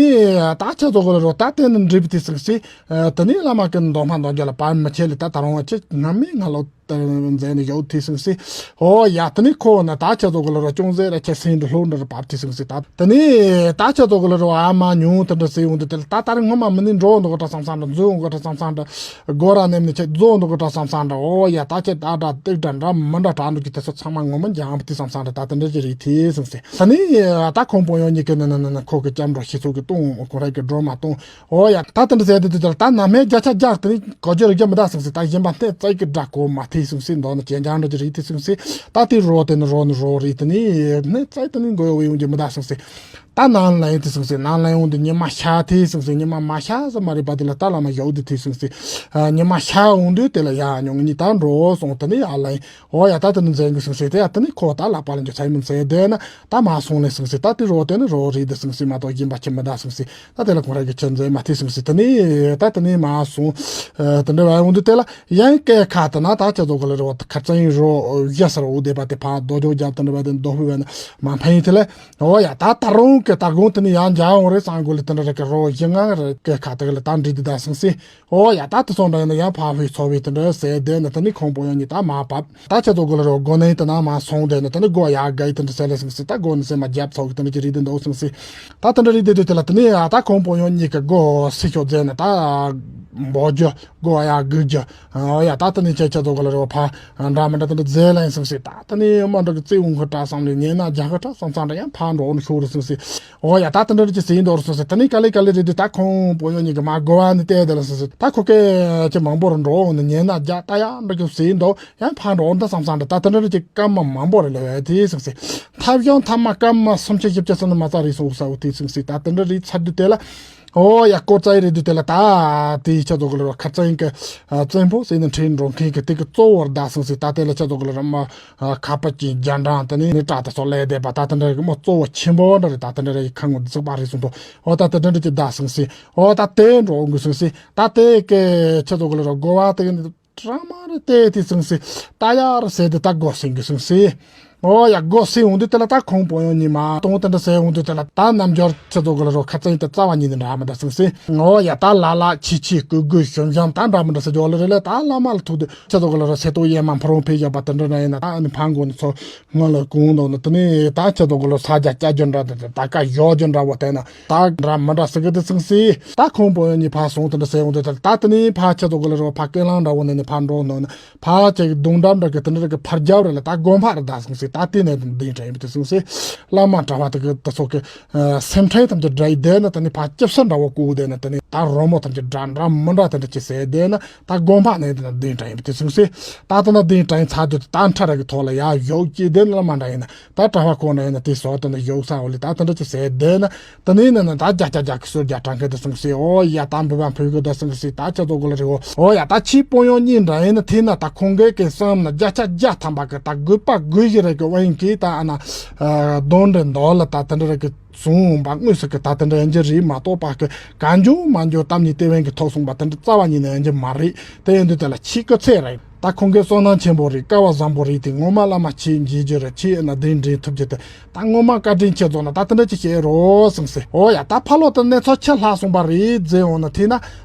ད་ཁྱེད་ཚོ་གི་ལ་རོ། ད་དེ་ནི་འགྲིག་པའི་དུས་ཚོད་སི། ཨ། དེ་ནས་བླ་མ་གི་འདོན་པ་འདོན་རྒྱུ་ལ་བར་མི་ཆད་ལ། ད་ད་རུང་བ་ཅི་སྔ་མའི་ང་ལོ་དེ་མཛད་ནས་ཡོད་དུས་ཚོད་སི། ཨོ་ཡ། དེ་ནས་ཁོ་ན་ད་ཁྱེད་ཚོ་གི་ལ་རོ། ཅུང་ཟད་ར་ཁྱེད་སེང་འདྲ་ལྷོ་འདྲ་ར་བབས་དུས་ཚོད་སི། ད་དེ་ནས་ད་ཁྱེད་ཚོ་གི་ལ་རོ། ཨ་མ་ཉུང་དེ་འདྲ་སེ་འོང་དུས་དེ་ལ་ད་ད་རུང་ངོ་མ་མི་ནི་འགྲོ་འདུག་ག་འདྲ་བསམ་བསམ་འདྲ། འཛུལ་འོང་ག་འདྲ་བསམ་བསམ་འདྲ། སྒོ་ར་ནེམ་ནི་ཁྱེད་འཛུལ་འདུག་ག་འདྲ་བསམ་བསམ་འདྲ། ཨོ་ཡ། ད་ཁྱེད་ད་འདྲ་དེ་འདྲ་འདྲ་མི་འདྲ་དྲག་འདུག་གི། དེ་ཚོ་ཚང་མ་ངོ་མ་འཇམ་པོ་དེ་བསམ་བསམ་འདྲ། ད་དེ་འདྲ་ཅི་རེད་དེ་གསུངས་སེ། ད་ནི་ད་ཁོང་པོ་ཡོང་ཉིད་ཀྱི་ནི་ནི་ནི་ནི་ཁོ་གི་སྐྱབས་འགྲོ་ཤི་ཚུགས་ཀྱི་གཏོང་། ཁོ་ར་གི་སྒྲོལ་མ་གཏོང་། ཨོ་ཡ། ད་དེ་འདྲ་ཟེར་དེ་དུས་ད་ལྟ་ནམ་ཧེ་བརྒྱ་ཆ་བརྒྱ་དེ་ནི་གོ་རྒྱུ་རིག་རྒྱུ་མི་ད་གསུངས་སེ། ད་གཞན་པ་སྣེ་བཙལ་གི་འདྲ་གོ་མ་ཐེ་གསུངས་སེ། འདོག་ནི་ཅན་ཅང་འདྲ་ཅི་རེད་དེ་གསུངས་སེ། ད་དེ་རོ་དེ་ནི་རོ་ནི་རོ་རེད། དེ་ནི་སྣེ་བཙལ་དེ་ནི་མགོ་ཡོ་བའི་ཡོང་རྒྱུ་མི་ད་གསུངས་སེ། ད་ནང་ལ་ཡོང་དུས་གསུངས་སེ། ནང་ལ་ཡོང་དུས་ཉི་མ་ཤར་དུས་གསུངས་སེ། ཉི་མ་མ་ཤར་ས་མ་རེད་པ། དེ་ལ་ད་བླ་མ་ཡོད་དུས་དུས་གསུངས་སེ། ཨ། ཉི་མ་ཤར་འོང་དུས་དེ་ལ་ཡ་ཉུང་ཉི་ད་འགྲོ་སོང་། དེ་ནི་ཡ་ལ་ཡིན། ཨོ་ཡ། ད་དེ་ནི་མཛད་གི་གསུངས་སེ། དེ་ཡ་དེ་ནི་ཁོ་ད་ལག་པ་ལ་འཇོག་ཚར་མི་མཛད་དེ་ན་ད་མ་སོང་ལེ་གསུངས་སེ། ད་དེ་རོ་དེ་ནི་རོ་རེད་དེ་གསུངས་སེ་མ་གཏོགས་གཞན་པ་ཁྱེད་མི་ད་གསུངས་སེ། ད་དེ་ལ་ཁོང་ར་གི་ཁྱེད་མཛད་མ་ཐེ་གསུངས་སེ། དེ་ནི་ད་དེ་ནི་མ་སོང་། ཨ། དེ་འདྲ་བ་འོང་དུས་དེ་ལ་ཡང་སྐད་ཁ་དེ་ན་ད་ཁྱེད་ཚོ་གི་ལ་རོ། ད་ཁ་ཚན་རོ་བཞི་སར་འོ་དེ་པ་དེ་ཕ་རྡོ་རྗོ་རྒྱབ་དེ་འདྲ་བ་དེ་རྡོ་ཕུ་བ་ན་མ་ཕན་ཡིན་དེ་ལ། ཨོ་ཡ། ད་ད་རུང་གི་ད་དགོང་དེ་ནི་ཡང་འཇའ་འོང་རེད་བསམ་གོ་ལེ། དེ་འདྲ་རེ་གི་རོ་བཞི་ལྔ་རེ་སྐད་ཁ་དེ་གི་ལ་ད་འགྲིག་དེ་ད་གསུངས་སེ། ཨོ་ཡ། ད་དེ་སོང་འདྲ་ཡིན་ན་ཡང་ཕ་ཧུའི་ཚོ་བའི་དེ་འདྲ་ཟེར་དེ་ནི་དེ་ནི་ཁོང་པོ་ཡང་ཉིད་ད་མ་བབས། ད་ཁྱེད་ཚོ་གི་ལ་རོ་སྒོ་ནས་དེ་ན་མ་སོང་དེ་ནི་དེ་ནི་སྒོ་ཡ་ག་ཡི་དེ་འདྲ་ཟེར་ལེ་གསུངས་སེ། ད་སྒོ་ནས་སེ་མ་རྒྱབ་ཚོགས་གི་དེ་འདྲ་ཅི་རིགས་དེ་འདུག་གསུངས་སེ། ད་དེ་འདྲ་རིགས་དེ་དུས་དེ་ལ་དེ་ནི་ད་ཁོང་པོ་ཡང་ཉིད་གི་སྒོ་སེ་ཤོག་ཟེར་ནི་ད་འབོ་རྒྱུ། སྒོ་ཡ་གི་རྒྱུ། ཨོ་ཡ། ད་དེ་ནི་ཁྱེད་ཁྱེད་ཚོ་གི་ལ་རོ་ཕ་འདྲ་མི་འདྲ་དེ་འདྲ་ཟེར་ལེ་གསུངས་སེ། ད་དེ་ནི་མ་འདྲ་གི་རྩེ་འོང་གི་དྲག་བསམ་ལེ། ཉན་ན་རྒྱ་གི་དྲག་བསམ་བསམ་འདྲ་ཡང་ཕ་འགྲོ་འོང་ཤོར་རེ་གསུངས་སེ། ཨོ་ཡ། ད་དེ་འདྲ་རེ་ཅི་ཟེར་འདོར་སོང་ཟེར། ད་ནི་ག་ལེ་ག་ལེ་རེད་དུས་ད་ཁོང་པོ་ཡོ་ཉིད་ཀྱི་མ་གོ་བ་ནི་ལྟས་དེ་ལ་སོང་ཟེར། ད་ཁོ་སྐད་ཅི་མང་པོ་རེ་འགྲོ་འོང་ནི་ཉན་ན་རྒྱ་ད་ཡ་འདྲ་གི་ཟེར་འདོར་ཡང་ཕ་འགྲོ་འོང་ད་བསམ་བསམ་འདྲ། ད་དེ་འདྲ་རེ་ཅི་སྐར་མ་མང་པོ་རེ་ལ་བས་དེ་སོང་ཟེར། ཐབ་གཞོང་ཐ་མ་སྐར་མ་སུམ་ཅུ་བཞི་བཅུ་ཙམ་ནི་མ་རྩ་རེད་སོང་ས་འོ་དེ་སོང་ཟེར། ད་དེ་འདྲ་རེ་ཚར་དུས་དེ་ལ། ཨོ་ཡ། སྐོར་རྩ་ཡི་རེད་དུས་དེ་ལ་ད་དེ་ཁྱེད་ཚོ་གི་ལ་རོ་ཁ་ཚན་གི་བཙན་པོ་ཟེར་ནི་ཁྲིད་འགྲོ་མཁན་གི་དེ་གི་གཙོ་བོར་ད་སོང་ཟེར། ད་དེ་ལ་ཁྱེད་ཚོ་གི་ལ་རོ་མ། ཨ། ཁ་པ་ཅིག་རྒྱ་འདྲ་དེ་ནི་ནི་དྲག་ཏུ་སོགས་ལས་བསྡད་པ། ད་དེ་འདྲ་གི་མོ་གཙོ་བོ་ཆེན་པོ་འདྲ་རེད། ད་དེ་འདྲ་རེ་ཁ་ངོ་འཛུགས་པ་རེད་གསུངས་པོ། ཨོ་ད་དེ་འདྲ་འདྲ་ཅིག་བདག་གསུངས་སེ། ཨོ་ད་དེ་འགྲོ་འོང་གི་གསུངས་སེ། ད་དེ་གི་ཁྱེད་ཚོ་གི་ལ་རོ་གོ་བ་དེ་གི་ནི་དྲ་མ་རེ་དེ་དེ་གསུངས་སེ། ད་ཡ་རེ་ཟེར་དེ་ད་སྒོ་ཟིན་གི་གསུངས་སེ། ཨོ་ཡ། སྒོ་ཟིན་འོང་དུས་དེ་ལ་ད་ཁོང་པོ་ཡོ་ཉི་མ་གཏོང་དེ་འདྲ་ཟེར་འོང་དུས་དེ་ལ་ད་རྣམ་འབྱོར་ཁྱེད་ཚོ་གི་ལ་རོ་ཁ་ཚན་དེ་རྩ་བ་ཉིད་ནི་འདྲ་མི་འདྲ་གསུངས་སེ། ཨོ་ཡ། ད་ལ་ལ་ཆི་ཆི་ཀུ་ཀུ་ཞུམ་ཞུམ་ད་འདྲ་མི་འདྲ་ཟེར་འཇོག་ལ་རེ་ལ། ད་བླ་མ་ལ་ཐུག་དུས་ཁྱེད་ཚོ་གི་ལ་རོ་སེ་ཏོ་ཡེ་མ་ཕ་རོང་ཕེ་བཞག་པ་དེ་འདྲ་ན་ཡིན་ན། ད་ཨ་ནི་ཕ་མགོ་ནི་ཚོ། སྔོན་ལ་གོང་དུ་ནི་དེ་ནས་ད་ཁྱེད་ཚོ་གི་ལ་ས་རྒྱ་སྐྱ་རྒྱུ་འདྲ་དེ་ད་ཀ་ཡོ་རྒྱུ་འདྲ་བོ་དེ་ན་ད་འདྲ་མི་འདྲ་ཟེར་གི་དེ་གསུངས་སེ། ད་ཁོང་པོ་ཡོ་ཉི་ཕ་སོང་དེ་འདྲ་ཟེར་འོང་དེ་ད་དེ་ནས་ཕ་ཁྱེད་ཚོ་གི་ལ་རོ་ཕ་སྐེ་ལང་འདྲ་བོ་ནས་ནི་ཕ་འགྲོ་ནོ་ནི་ཕ་ཁྱེད་གི་གདོང་འདྲ་འདྲ་གི་དེ་འདྲ་གི་ཕར་རྒྱབ་རེ་ལ་ད་དགོན་པ་རེ་ད་གསུངས་སེ། ད་དེ་ནས་འདི་འདྲ་ཡིན་པ་དེ་གསུངས་སེ། བླ་མ་གྲྭ་བ་དེ་གི་དེ་ཚོ་གི་སེམས་ཁྲལ་ཐམས་ཅད་འདྲ་ཡི་དེ་ན་དེ་ནས་ཕ་སྐྱིབས་ས་འདྲ་བོ་བཀུག་དེ་ན་དེ་ནས་ད་རོལ་མོ་ཐམས་ཅད་འདྲ་འདྲ་མི་འདྲ་དེ་འདྲ་ཅི་ཟེར་དེ་ན། ད་དགོན་པ་ནས་དེ་ན་གདན་དྲངས་ཡིན་པ་དེ་གསུངས་སེ། ད་དེ་ན་གདན་དྲངས་ཚར་དུས་ད་ཁྲ་ར་གི་ཐོག་ལ་ཡར་བཞུགས་ཀྱི་དེ་ན་བླ་མ་འདྲ་ཡིན་ན། ད་གྲྭ་བ་ཁོང་འདྲ་ཡིན་ན་དེ་སོགས་དེ་ན་བཞུགས་ས་འོ་ལེ། ད་དེ་འདྲ་ཅི་ཟེར་དེ་ན། དེ་ནས་ནི་ན་ད་རྒྱ་རྒྱ་རྒྱ་གི་ཟུར་རྒྱ་དྲངས་མཁན་དེ་གསུངས་སེ། ཨོ་ཡ། ད་འབུལ་བ་ཕུལ་གི་དེ་གསུངས་སེ། ད་ཁྱེད་ཚོ་གི་ལ་རེ་བོ། ཨོ་ཡ། ད་ཕྱི་པོ་ཡོང་གཉིས་འདྲ་ཡིན་ན་དེ་ན་ད་ཁོང་གི་གི་བསམ་ན་བརྒྱ་ཆ་བརྒྱ་ཐམ་པ་གི་ད་དགོས་པ་དགོས་ཞིག་རེད་གི། ཨོ་ཡིན་གི་ད་ཨ་ན་གདོན་འདྲེ་འདོགས་ལ་ད་དེ་འདྲ་རེད་གི། བཟུང་བ་དངོས་སུ་གི་ད་དེ་འདྲ་ཡན་གྱི་རིགས་མ་གཏོགས་པ་གི་གང་བྱུང་མང་བྱུང་གཏམ་གཉིས་ལྟེ་བན་གྱི་ཐོག་སོང་པ་དེ་འདྲ་རྩ་བ་ཉིད་ནས་ཡན་གྱི་མ་རེད། དེ་ཡིན་དུས་དེ་ལ་ཆེས་སྐུ་ཚེ་རེད། ད་ཁོང་གི་བསོད་ནམས་ཆེན་པོ་རེད། སྐལ་བ་བཟང་པོ་རེད། དེ་ངོ་མ་བླ་མ་ཆེས་མཇལ་རྒྱུ་རེད། ཆེས་ན་གདན་འདྲེན་ཐུབ་རྒྱུ་དེ་ད་ངོ་མ་བཀའ་དྲིན་ཆེ་རྫོགས་ན་ད་དེ་འདྲ་ཅིག་བྱེད་རོགས་གསུངས་སེ། ཨོ་ཡ། ད་ཕ་ལོ་དེ་གནས་ཚུལ་ཆེ་ལྷག་སོང་པ་རེད་ཟེར་འོང་ན་དེ་ན་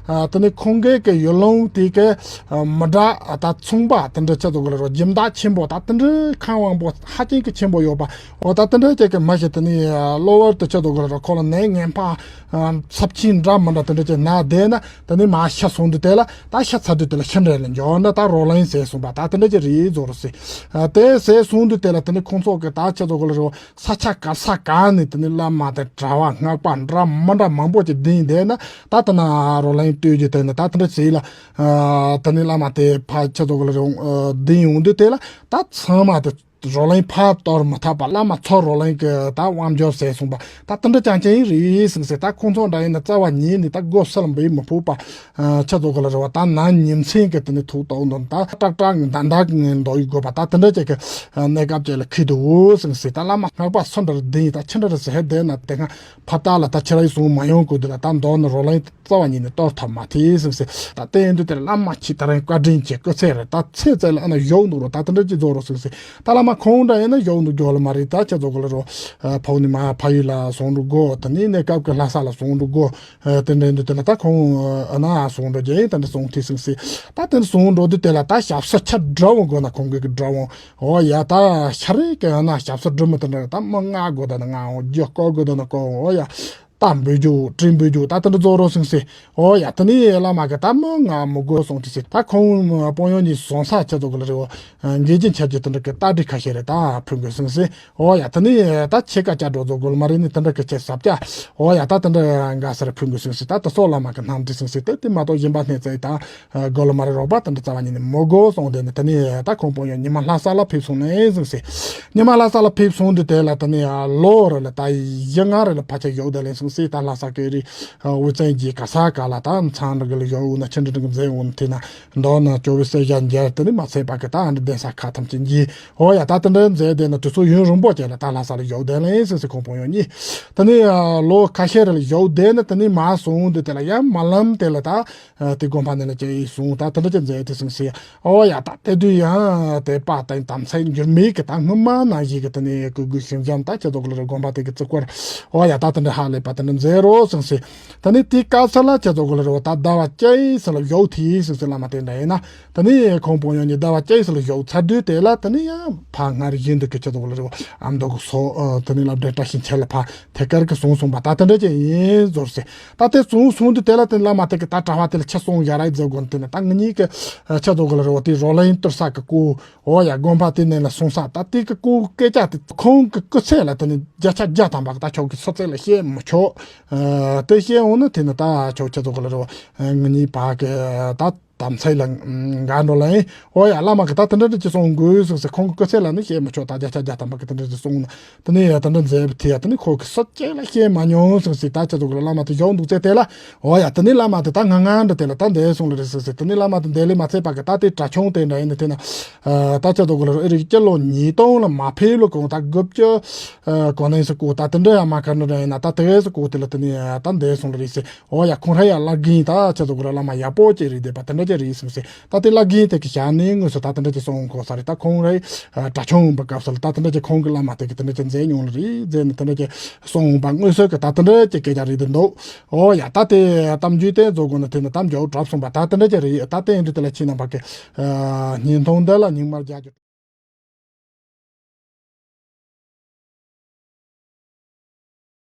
དེ་ནི་ཁོང་གི་གི་ཡུལ་ལུང་དེ་གི་མི་འདྲ་ད་མཚུངས་པ་དེ་འདྲ་ཆེ་ཚོ་གི་ལ་རོ་སྦྱིན་བདག་ཆེན་པོ་ད་དེ་འདྲའི་ཁང་བང་པོ་ཧ་ཅང་གི་ཆེན་པོ་ཡོད་པ། འོ་ད་དེ་འདྲའི་ཅིག་གི་མ་ཤེས་དེ་ནི་གློ་བུར་དུ་ཆེ་ཚོ་གི་ལ་རོ་ཁོ་ལ་ནད་ངན་པ་ཚབས་ཆེན་འདྲ་མི་འདྲ་དེ་འདྲ་ཅིག་ན་བསྡད་ན་དེ་ནི་མ་ཤི་སོང་དུས་དེ་ལ་ད་ཤི་ཚར་དུས་དེ་ལ་ཤི་འདྲེ་ལ་འགྱོ་ན་ད་རོ་ལངས། ཟེར་གསུངས་པ་ད་དེ་འདྲ་ཅིག་རེད་རྫོགས་རོགས་ཟེར། ཨ་དེ་ཟེར་གསུངས་དུས་དེ་ལ་དེ་ནི་ཁོང་ཚོ་གི་ད་ཁྱེད་ཚོ་གི་ལ་རོ་ས་ཆ་ག་ས་ག་ནས་དེ་ནི་བླ་མ་དེ་གྲྭ་བ་སྔགས་པ་འདྲ་མི་འདྲ་མང་པོ་ཅིག་ལྡིང་བསྡད་ན་ད་དེ་ན་རོ་ལངས་སྟོད་ཀྱི་དེ་ནི་ད་དེ་འདྲ་ཟེར་ལ། ཨ་དེ་ནི་བླ་མ་དེ་ཕ་ཁྱེད་ཚོ་གི་ལ་རོ་ཨ་ལྡིང་ཡོང་དུས་དེ་ལ་ད་ཚང་མ་དེ། རོ་ལངས་ཕར་གཏོར་མི་ཐུབ་པ་བླ་མ་ཚོ་རོ་ལངས་ཀྱི་ད་དབང་འབྱོར་ཟེར་གསུངས་པ་ད་དེ་འདྲ་ཅང་ཅང་ཡིན་རེད་ཟིན་ཟེར། ད་ཁོང་ཚོ་འདྲ་ཡིན་ན་རྩ་བ་ཉིད་ནས་ད་སྒོ་སེལ་འབུད་མི་ཕོད་པ། ཁྱེད་ཚོ་གི་ལ་རེ་བ་ད་ན་ཉིན་མཚན་གི་དེ་ནི་ཐུག་ཏོག་འདོན་ད་ཏག་ཏག་ངན་ད་འདག་ངན་འདོག་ཡི་དགོས་པ་ད་དེ་འདྲ་ཅིག་གི་གནས་སྐབས་ཅིག་ལ་ཁེལ་འདུག་ཟིན་ཟེར། ད་བླ་མ་སྔགས་པ་སུ་འདྲ་རེད་དེ་ཡིན་ད་ཁྱི་འདྲ་རེད་ཟེར་ཧེ་བསྡད་ན་དེ་སྔ་ཕ་ད་ལ་ད་ཁྱི་ར་ཡི་སོང་མ་ཡོང་གི་དུ་ལ་ད་འདོག་ནི་རོ་ལངས། རྩ་བ་ཉིད་ནས་གཏོར་ཐབས་མ་ཐེ་ཟིན་ཟེར། ད་ལྟ་ཡིན་དུས་དེར་བླ་མ་ཁྱི་ད་རིང་བཀའ་དྲིན་གྱི་སྐུ་ཚེ་རེད་ད་ཚེ་ཚད་ལ་ཨ་ན་ཡོག་འདུག་རོ་ད་དེ་འདྲ་ཅིག་རྫོགས་རོ་ཟིན་ཟེར། ད་བླ་མ་ཁོང་འདྲ་ཡིན་ན་ཡོག་འདུག་རྒྱོ་ལ་མ་རེད་ད་ཁྱེད་ཚོ་གི་ལ་རོ། ཕོག་ནི་མ་ཕ་ཡུལ་ལ་སོང་འགྲོ་དགོ་ད་ནི་གནས་སྐབས་ཀྱི་ལྷ་ས་ལ་སོང་འགྲོ་དགོ། དེ་འདྲ་ཡིན་དུས་དེ་ལ་ད་ཁོང་ཨ་ན་སོང་འགྲོ་རྒྱ་ཡིན་ད་འདྲ་སོང་ཐེ་ཟིན་ཟེར། ད་དེ་འདྲ་སོང་འགྲོ་དུས་དེ་ལ་ད་ཞབས་ས་ཆ་འདྲ་བོ་དགོ་ན་ཁོང་གི་གི་འདྲ་བོ་འོ་ཡ་ད་ཤ་རེ་གི་ཨ་ན་ཞབས་ས་འདྲ་མོ་དེ་འདྲ་ད་མི་ང་དགོ་ད་ན་ང་འོ་རྒྱ་སྐོར་དགོ་ད་ན་སྐོར་འོ་ཡ། རྟ་འབུལ་རྒྱུ་སྤྲིན་འབུལ་རྒྱུ་ད་དེ་འདྲ་རྫོགས་རོགས་ཟིན་ཟེར། འོ་ཡ་དེ་ནི་བླ་མ་གི་ད་མོ་ང་མོ་དགོས་སོང་དེ་ཟེར། ད་ཁོང་དཔོན་གཡོག་གཉིས་བཟང་ས་ཁྱེད་ཚོ་གི་ལ་རེ་བ་འགལ་རྐྱེན་ཆེ་རྒྱུ་དེ་འདྲ་གི་རྟ་དྲི་ཁ་ཤས་རེ་ད་ཕུལ་དགོས་ཟིན་ཟེར། འོ་ཡ་དེ་ནི་ད་ཆེ་ཀ་ཅག་འགྲོ་རྫོགས་དགོས་ལ་མ་རེད་ནི་དེ་འདྲ་གི་ཆེ་ཟབ་ཅག་འོ་ཡ་ད་དེ་འདྲ་འགའ་སར་ཕུལ་དགོས་ཟིན་ཟེར། ད་དེ་སོགས་བླ་མ་གི་རྣམ་འདྲི་ཟིན་ཟེར། དེ་དེ་མ་གཏོགས་གཞན་པ་སྣེ་བཙལ་ད་དགོས་ལ་མ་རེད་རོགས་པ་དེ་འདྲ་རྩ་བ་ཉིད་ནས་མོ་དགོས་སོང་དེ་ནི་དེ་ནི་ད་ཁོང་དཔོན་གཡོག་ཉི་མ་ལྷ་ས་ལ་ཕེབས་སོང་ནས་ཟིན་ཟེར། ཉི་མ་ལྷ་ས་ལ་ཕེབས་སོང་དུས་དེ་ལ་ད་ནི་ལོ་རེ་ལ་ད་ཡི་ང་རེ་ལ་ཕ་ཆ་ཡོག་ད་ལེན་སོང་སྲིད་ད་ལྷ་ས་ཀེ་རི་དབུས་བཙན་གྱི་ག་ས་ག་ལ་ད་མཚང་འདྲ་གི་ལ་ཡོག་འུ་ན་ཆུ་འདྲ་འདྲ་གི་མཛད་འོང་དེ་ན་མདོ་ན་ཅོ་བི་སེ་ཡ་འཇལ་དེ་ནི་མ་ཚད་པ་གི་ད་ཨ་འདྲ་གདན་ས་ཁ་ཐམ་ཅན་གྱི་ཧོ་ཡ་ད་དེ་འདྲ་མཛད་དེ་ན་དུས་ཚོད་ཡུན་རིང་པོ་ཅིག་ལ་ད་ལྷ་ས་ལ་ཡོག་ད་ལེན་སོང་སྲིད་ཁོང་དཔོན་གཡོག་གཉིས་ད་ནི་ལོ་ཁ་ཤས་རེ་ལ་ཡོག་དེ་ནི་ད་ནི་མ་སོང་དུས་དེ་ལ་ཡང་མ་ལམ་དེ་ལ་ད། དེ་དགོན་པ་ནས་ལ་ཅེ་ཡིས་གསུངས་ད་དེ་འདྲ་ཅེ་མཛད་དེ་སོང་སྲིད། ཨོ་ཡ་ད་དེ་དུས་ཡང་དེ་པ་དང་དམ་ཚིག་འགྱུར་མེད་ཀྱི་ད་སྔོན་མ་ན་ཡིག་གི་དེ་ནས་གུ་གུ་ཞིམ་ཞམ་ད་ཁྱེད་ཚོ་གི་ལ་རེ་དགོན་པ་དེ་གི་བརྩི་བཀུར་ཨོ་ཡ་ད་དེ་འདྲ་ཧ་ལས་པ་དེ་འདྲ་མཛད་རོགས་སོང་སྲིད། ད་ནི་དེའི་སྐབས་སུ་ལ་ཁྱེད་ཚོ་གི་ལ་རེ་བ་ད་ཟླ་བ་ཅེ་ཡིས་ལ་ཡོག་ཐི་ཡིས་སོང་སྲིད་བླ་མ་དེ་འདྲ་ཡིན་ན་ད་ནི་ཁོང་དཔོན་གཡོག་གཉིས་ཟླ་བ་ཅེ་ཡིས་ལ་ཡོག་ཚར་དུས་དེ་ལ་ད་ནི་ཡང་ཕ་སྔར་བཞིན་དུ་གི་ཁྱེད་ཚོ་གི་ལ་རེ་བ་ཨ་མདོ་གི་སོ་དེ་ནི་ལ་བྲེ་བཀྲ་ཤིས་འཁྱིལ་ལ་ཕ། ཐད་ཀར་གྱི་གསུང་གསུངས་པ་ད་དེ་འདྲ་ཅིག་ཡིན་ཟོར་ཟེར། ད་དེ་གསུང་གསུངས་དུས་དེ་ལ་དེ་བླ་མ་དེ་གི་ད་གྲྭ་བ་དེ་ལ་ཆ་གསུང་ཡ་ར་ཡི་མཛད་དགོན་དེ་ནི་ད་ངེད་གཉིས་ཀྱི་ཆ་ཚོགས་གི་ལ་རེ་བ་དེ་རོ་ལ་ཡིན་གཏོར་ས་གི་སྐུ་འོ་ཡ་དགོན་པ་དེ་ནས་ལ་གསུང་ས་ད་དེ་གི་སྐུ་སྐད་ཆ་དེ་ཁོང་གི་སྐུ་ཚེ་ལ་དེ་ནི་བརྒྱ་ཆ་བརྒྱ་ཐམ་པ་གི་ད་ཁྱོད་ཀྱི་སོ་ཚེ་ལ་བཤད་མི་ཆོག་དེ་བཤད་འོང་ན་དེ་ནི་ད་ཁྱོད་ཆ་ཚོགས་གི་ལ་རེ་བ་ངེད་གཉིས་བར་གི་ད། དམ་ཚིག་ལ་འགལ་འགྲོ་ལ་ཡིན། ཨོ་ཡ་བླ་མ་གི་ད་དེ་འདྲ་འདྲ་ཅིག་གསུང་དགོས་ཟེར་ཟེར་ཁོང་གི་སྐུ་ཚེ་ལ་ནི་བཤད་མི་ཆོག་ད་བརྒྱ་ཆ་བརྒྱ་ཐམ་པ་གི་དེ་འདྲ་ཅིག་གསུང་ན་དེ་ནི་ཡ་དེ་འདྲ་མཛད་པ་དེ་ཡ་དེ་ནི་ཁོ་གི་སྲོག་གཅིག་ལ་བཤད་མ་མྱོང་ཟེར་ཟེར་ད་ཁྱེད་ཚོ་གི་བླ་མ་དེ་ཞོག་འདུག་ཚེ་དེ་ལ་ཨོ་ཡ་དེ་ནི་བླ་མ་དེ་ད་ང་ང་འདྲ་དེ་ལ་ད་འདས་སོང་ལ་རེད་ཟེར་ཟེར་དེ་ནི་བླ་མ་དེ་འདས་ལེ་མ་ཚད་པ་གི་ད་དེ་གྲྭ་ཆུང་དེ་འདྲ་ཡིན་ན་དེ་ན་ད་ཁྱེད་ཚོ་གི་ལ་ཨེ་རིག་སྤྱི་ལོ་ཉིས་སྟོང་ལ་མ་ཕེབས་ལོ་གོང་ད་དགུ་བཅུ་གོ་གནས་སུ་གོ་ད་དེ་འདྲ་ཡ་མ་ག་འདྲ་ཡིན་ན་ད་དེ་གས་སུ་གོ་དེ་ལ་དེ་ནི་ད་འདས་སོང་ལ་རེད་ཟེར། འོ་ཡ་ཁོང་ར་ཡ་བླ་རྒན་ད་ཁྱེད་ཚོ་གི་ར་བླ་མ་ཡག་པོ་ཅིག་རེད་བསྡད་པ་དེ་འདྲ་ཅིག་རེད་གསུངས་སེ་ད་དེ་བླ་རྒན་དེ་གི་ཞལ་ནས་དངོས་སུ་ད་དེ་འདྲ་ཅིག་གསུངས་གོ་ས་རེད། ད་ཁོང་ར་གྲྭ་ཆུང་བ་སྐབས་སུ་ལ་ད་དེ་འདྲ་ཅིག་ཁོང་གི་བླ་མ་དེ་གི་དེ་འདྲ་ཅིག་མཛད་མྱོང་ལ་རེད་མཛད་ནས་དེ་འདྲ་ཅིག་གསུངས་པ་དངོས་སུ་གི་ད་དེ་འདྲ་ཅིག་སྐད་ཆ་རེད་དེ་འདུག་འོ་ཡ་ད་དེ་གཏམ་རྒྱུད་དེ་རྫོགས་དགོས་ན་དེ་ནི་གཏམ་རྒྱུད་གྲབས་སོང་པ་ད་དེ་འདྲ་ཅིག་རེད། ད་དེ་ཡིན་དུས་དེ་ལ་ཁྱེད་རྣམ་པ་གི་བརྙན་ཐུང་འདི་ལ་སྙིང་མར་རྒྱག་རྒྱུ།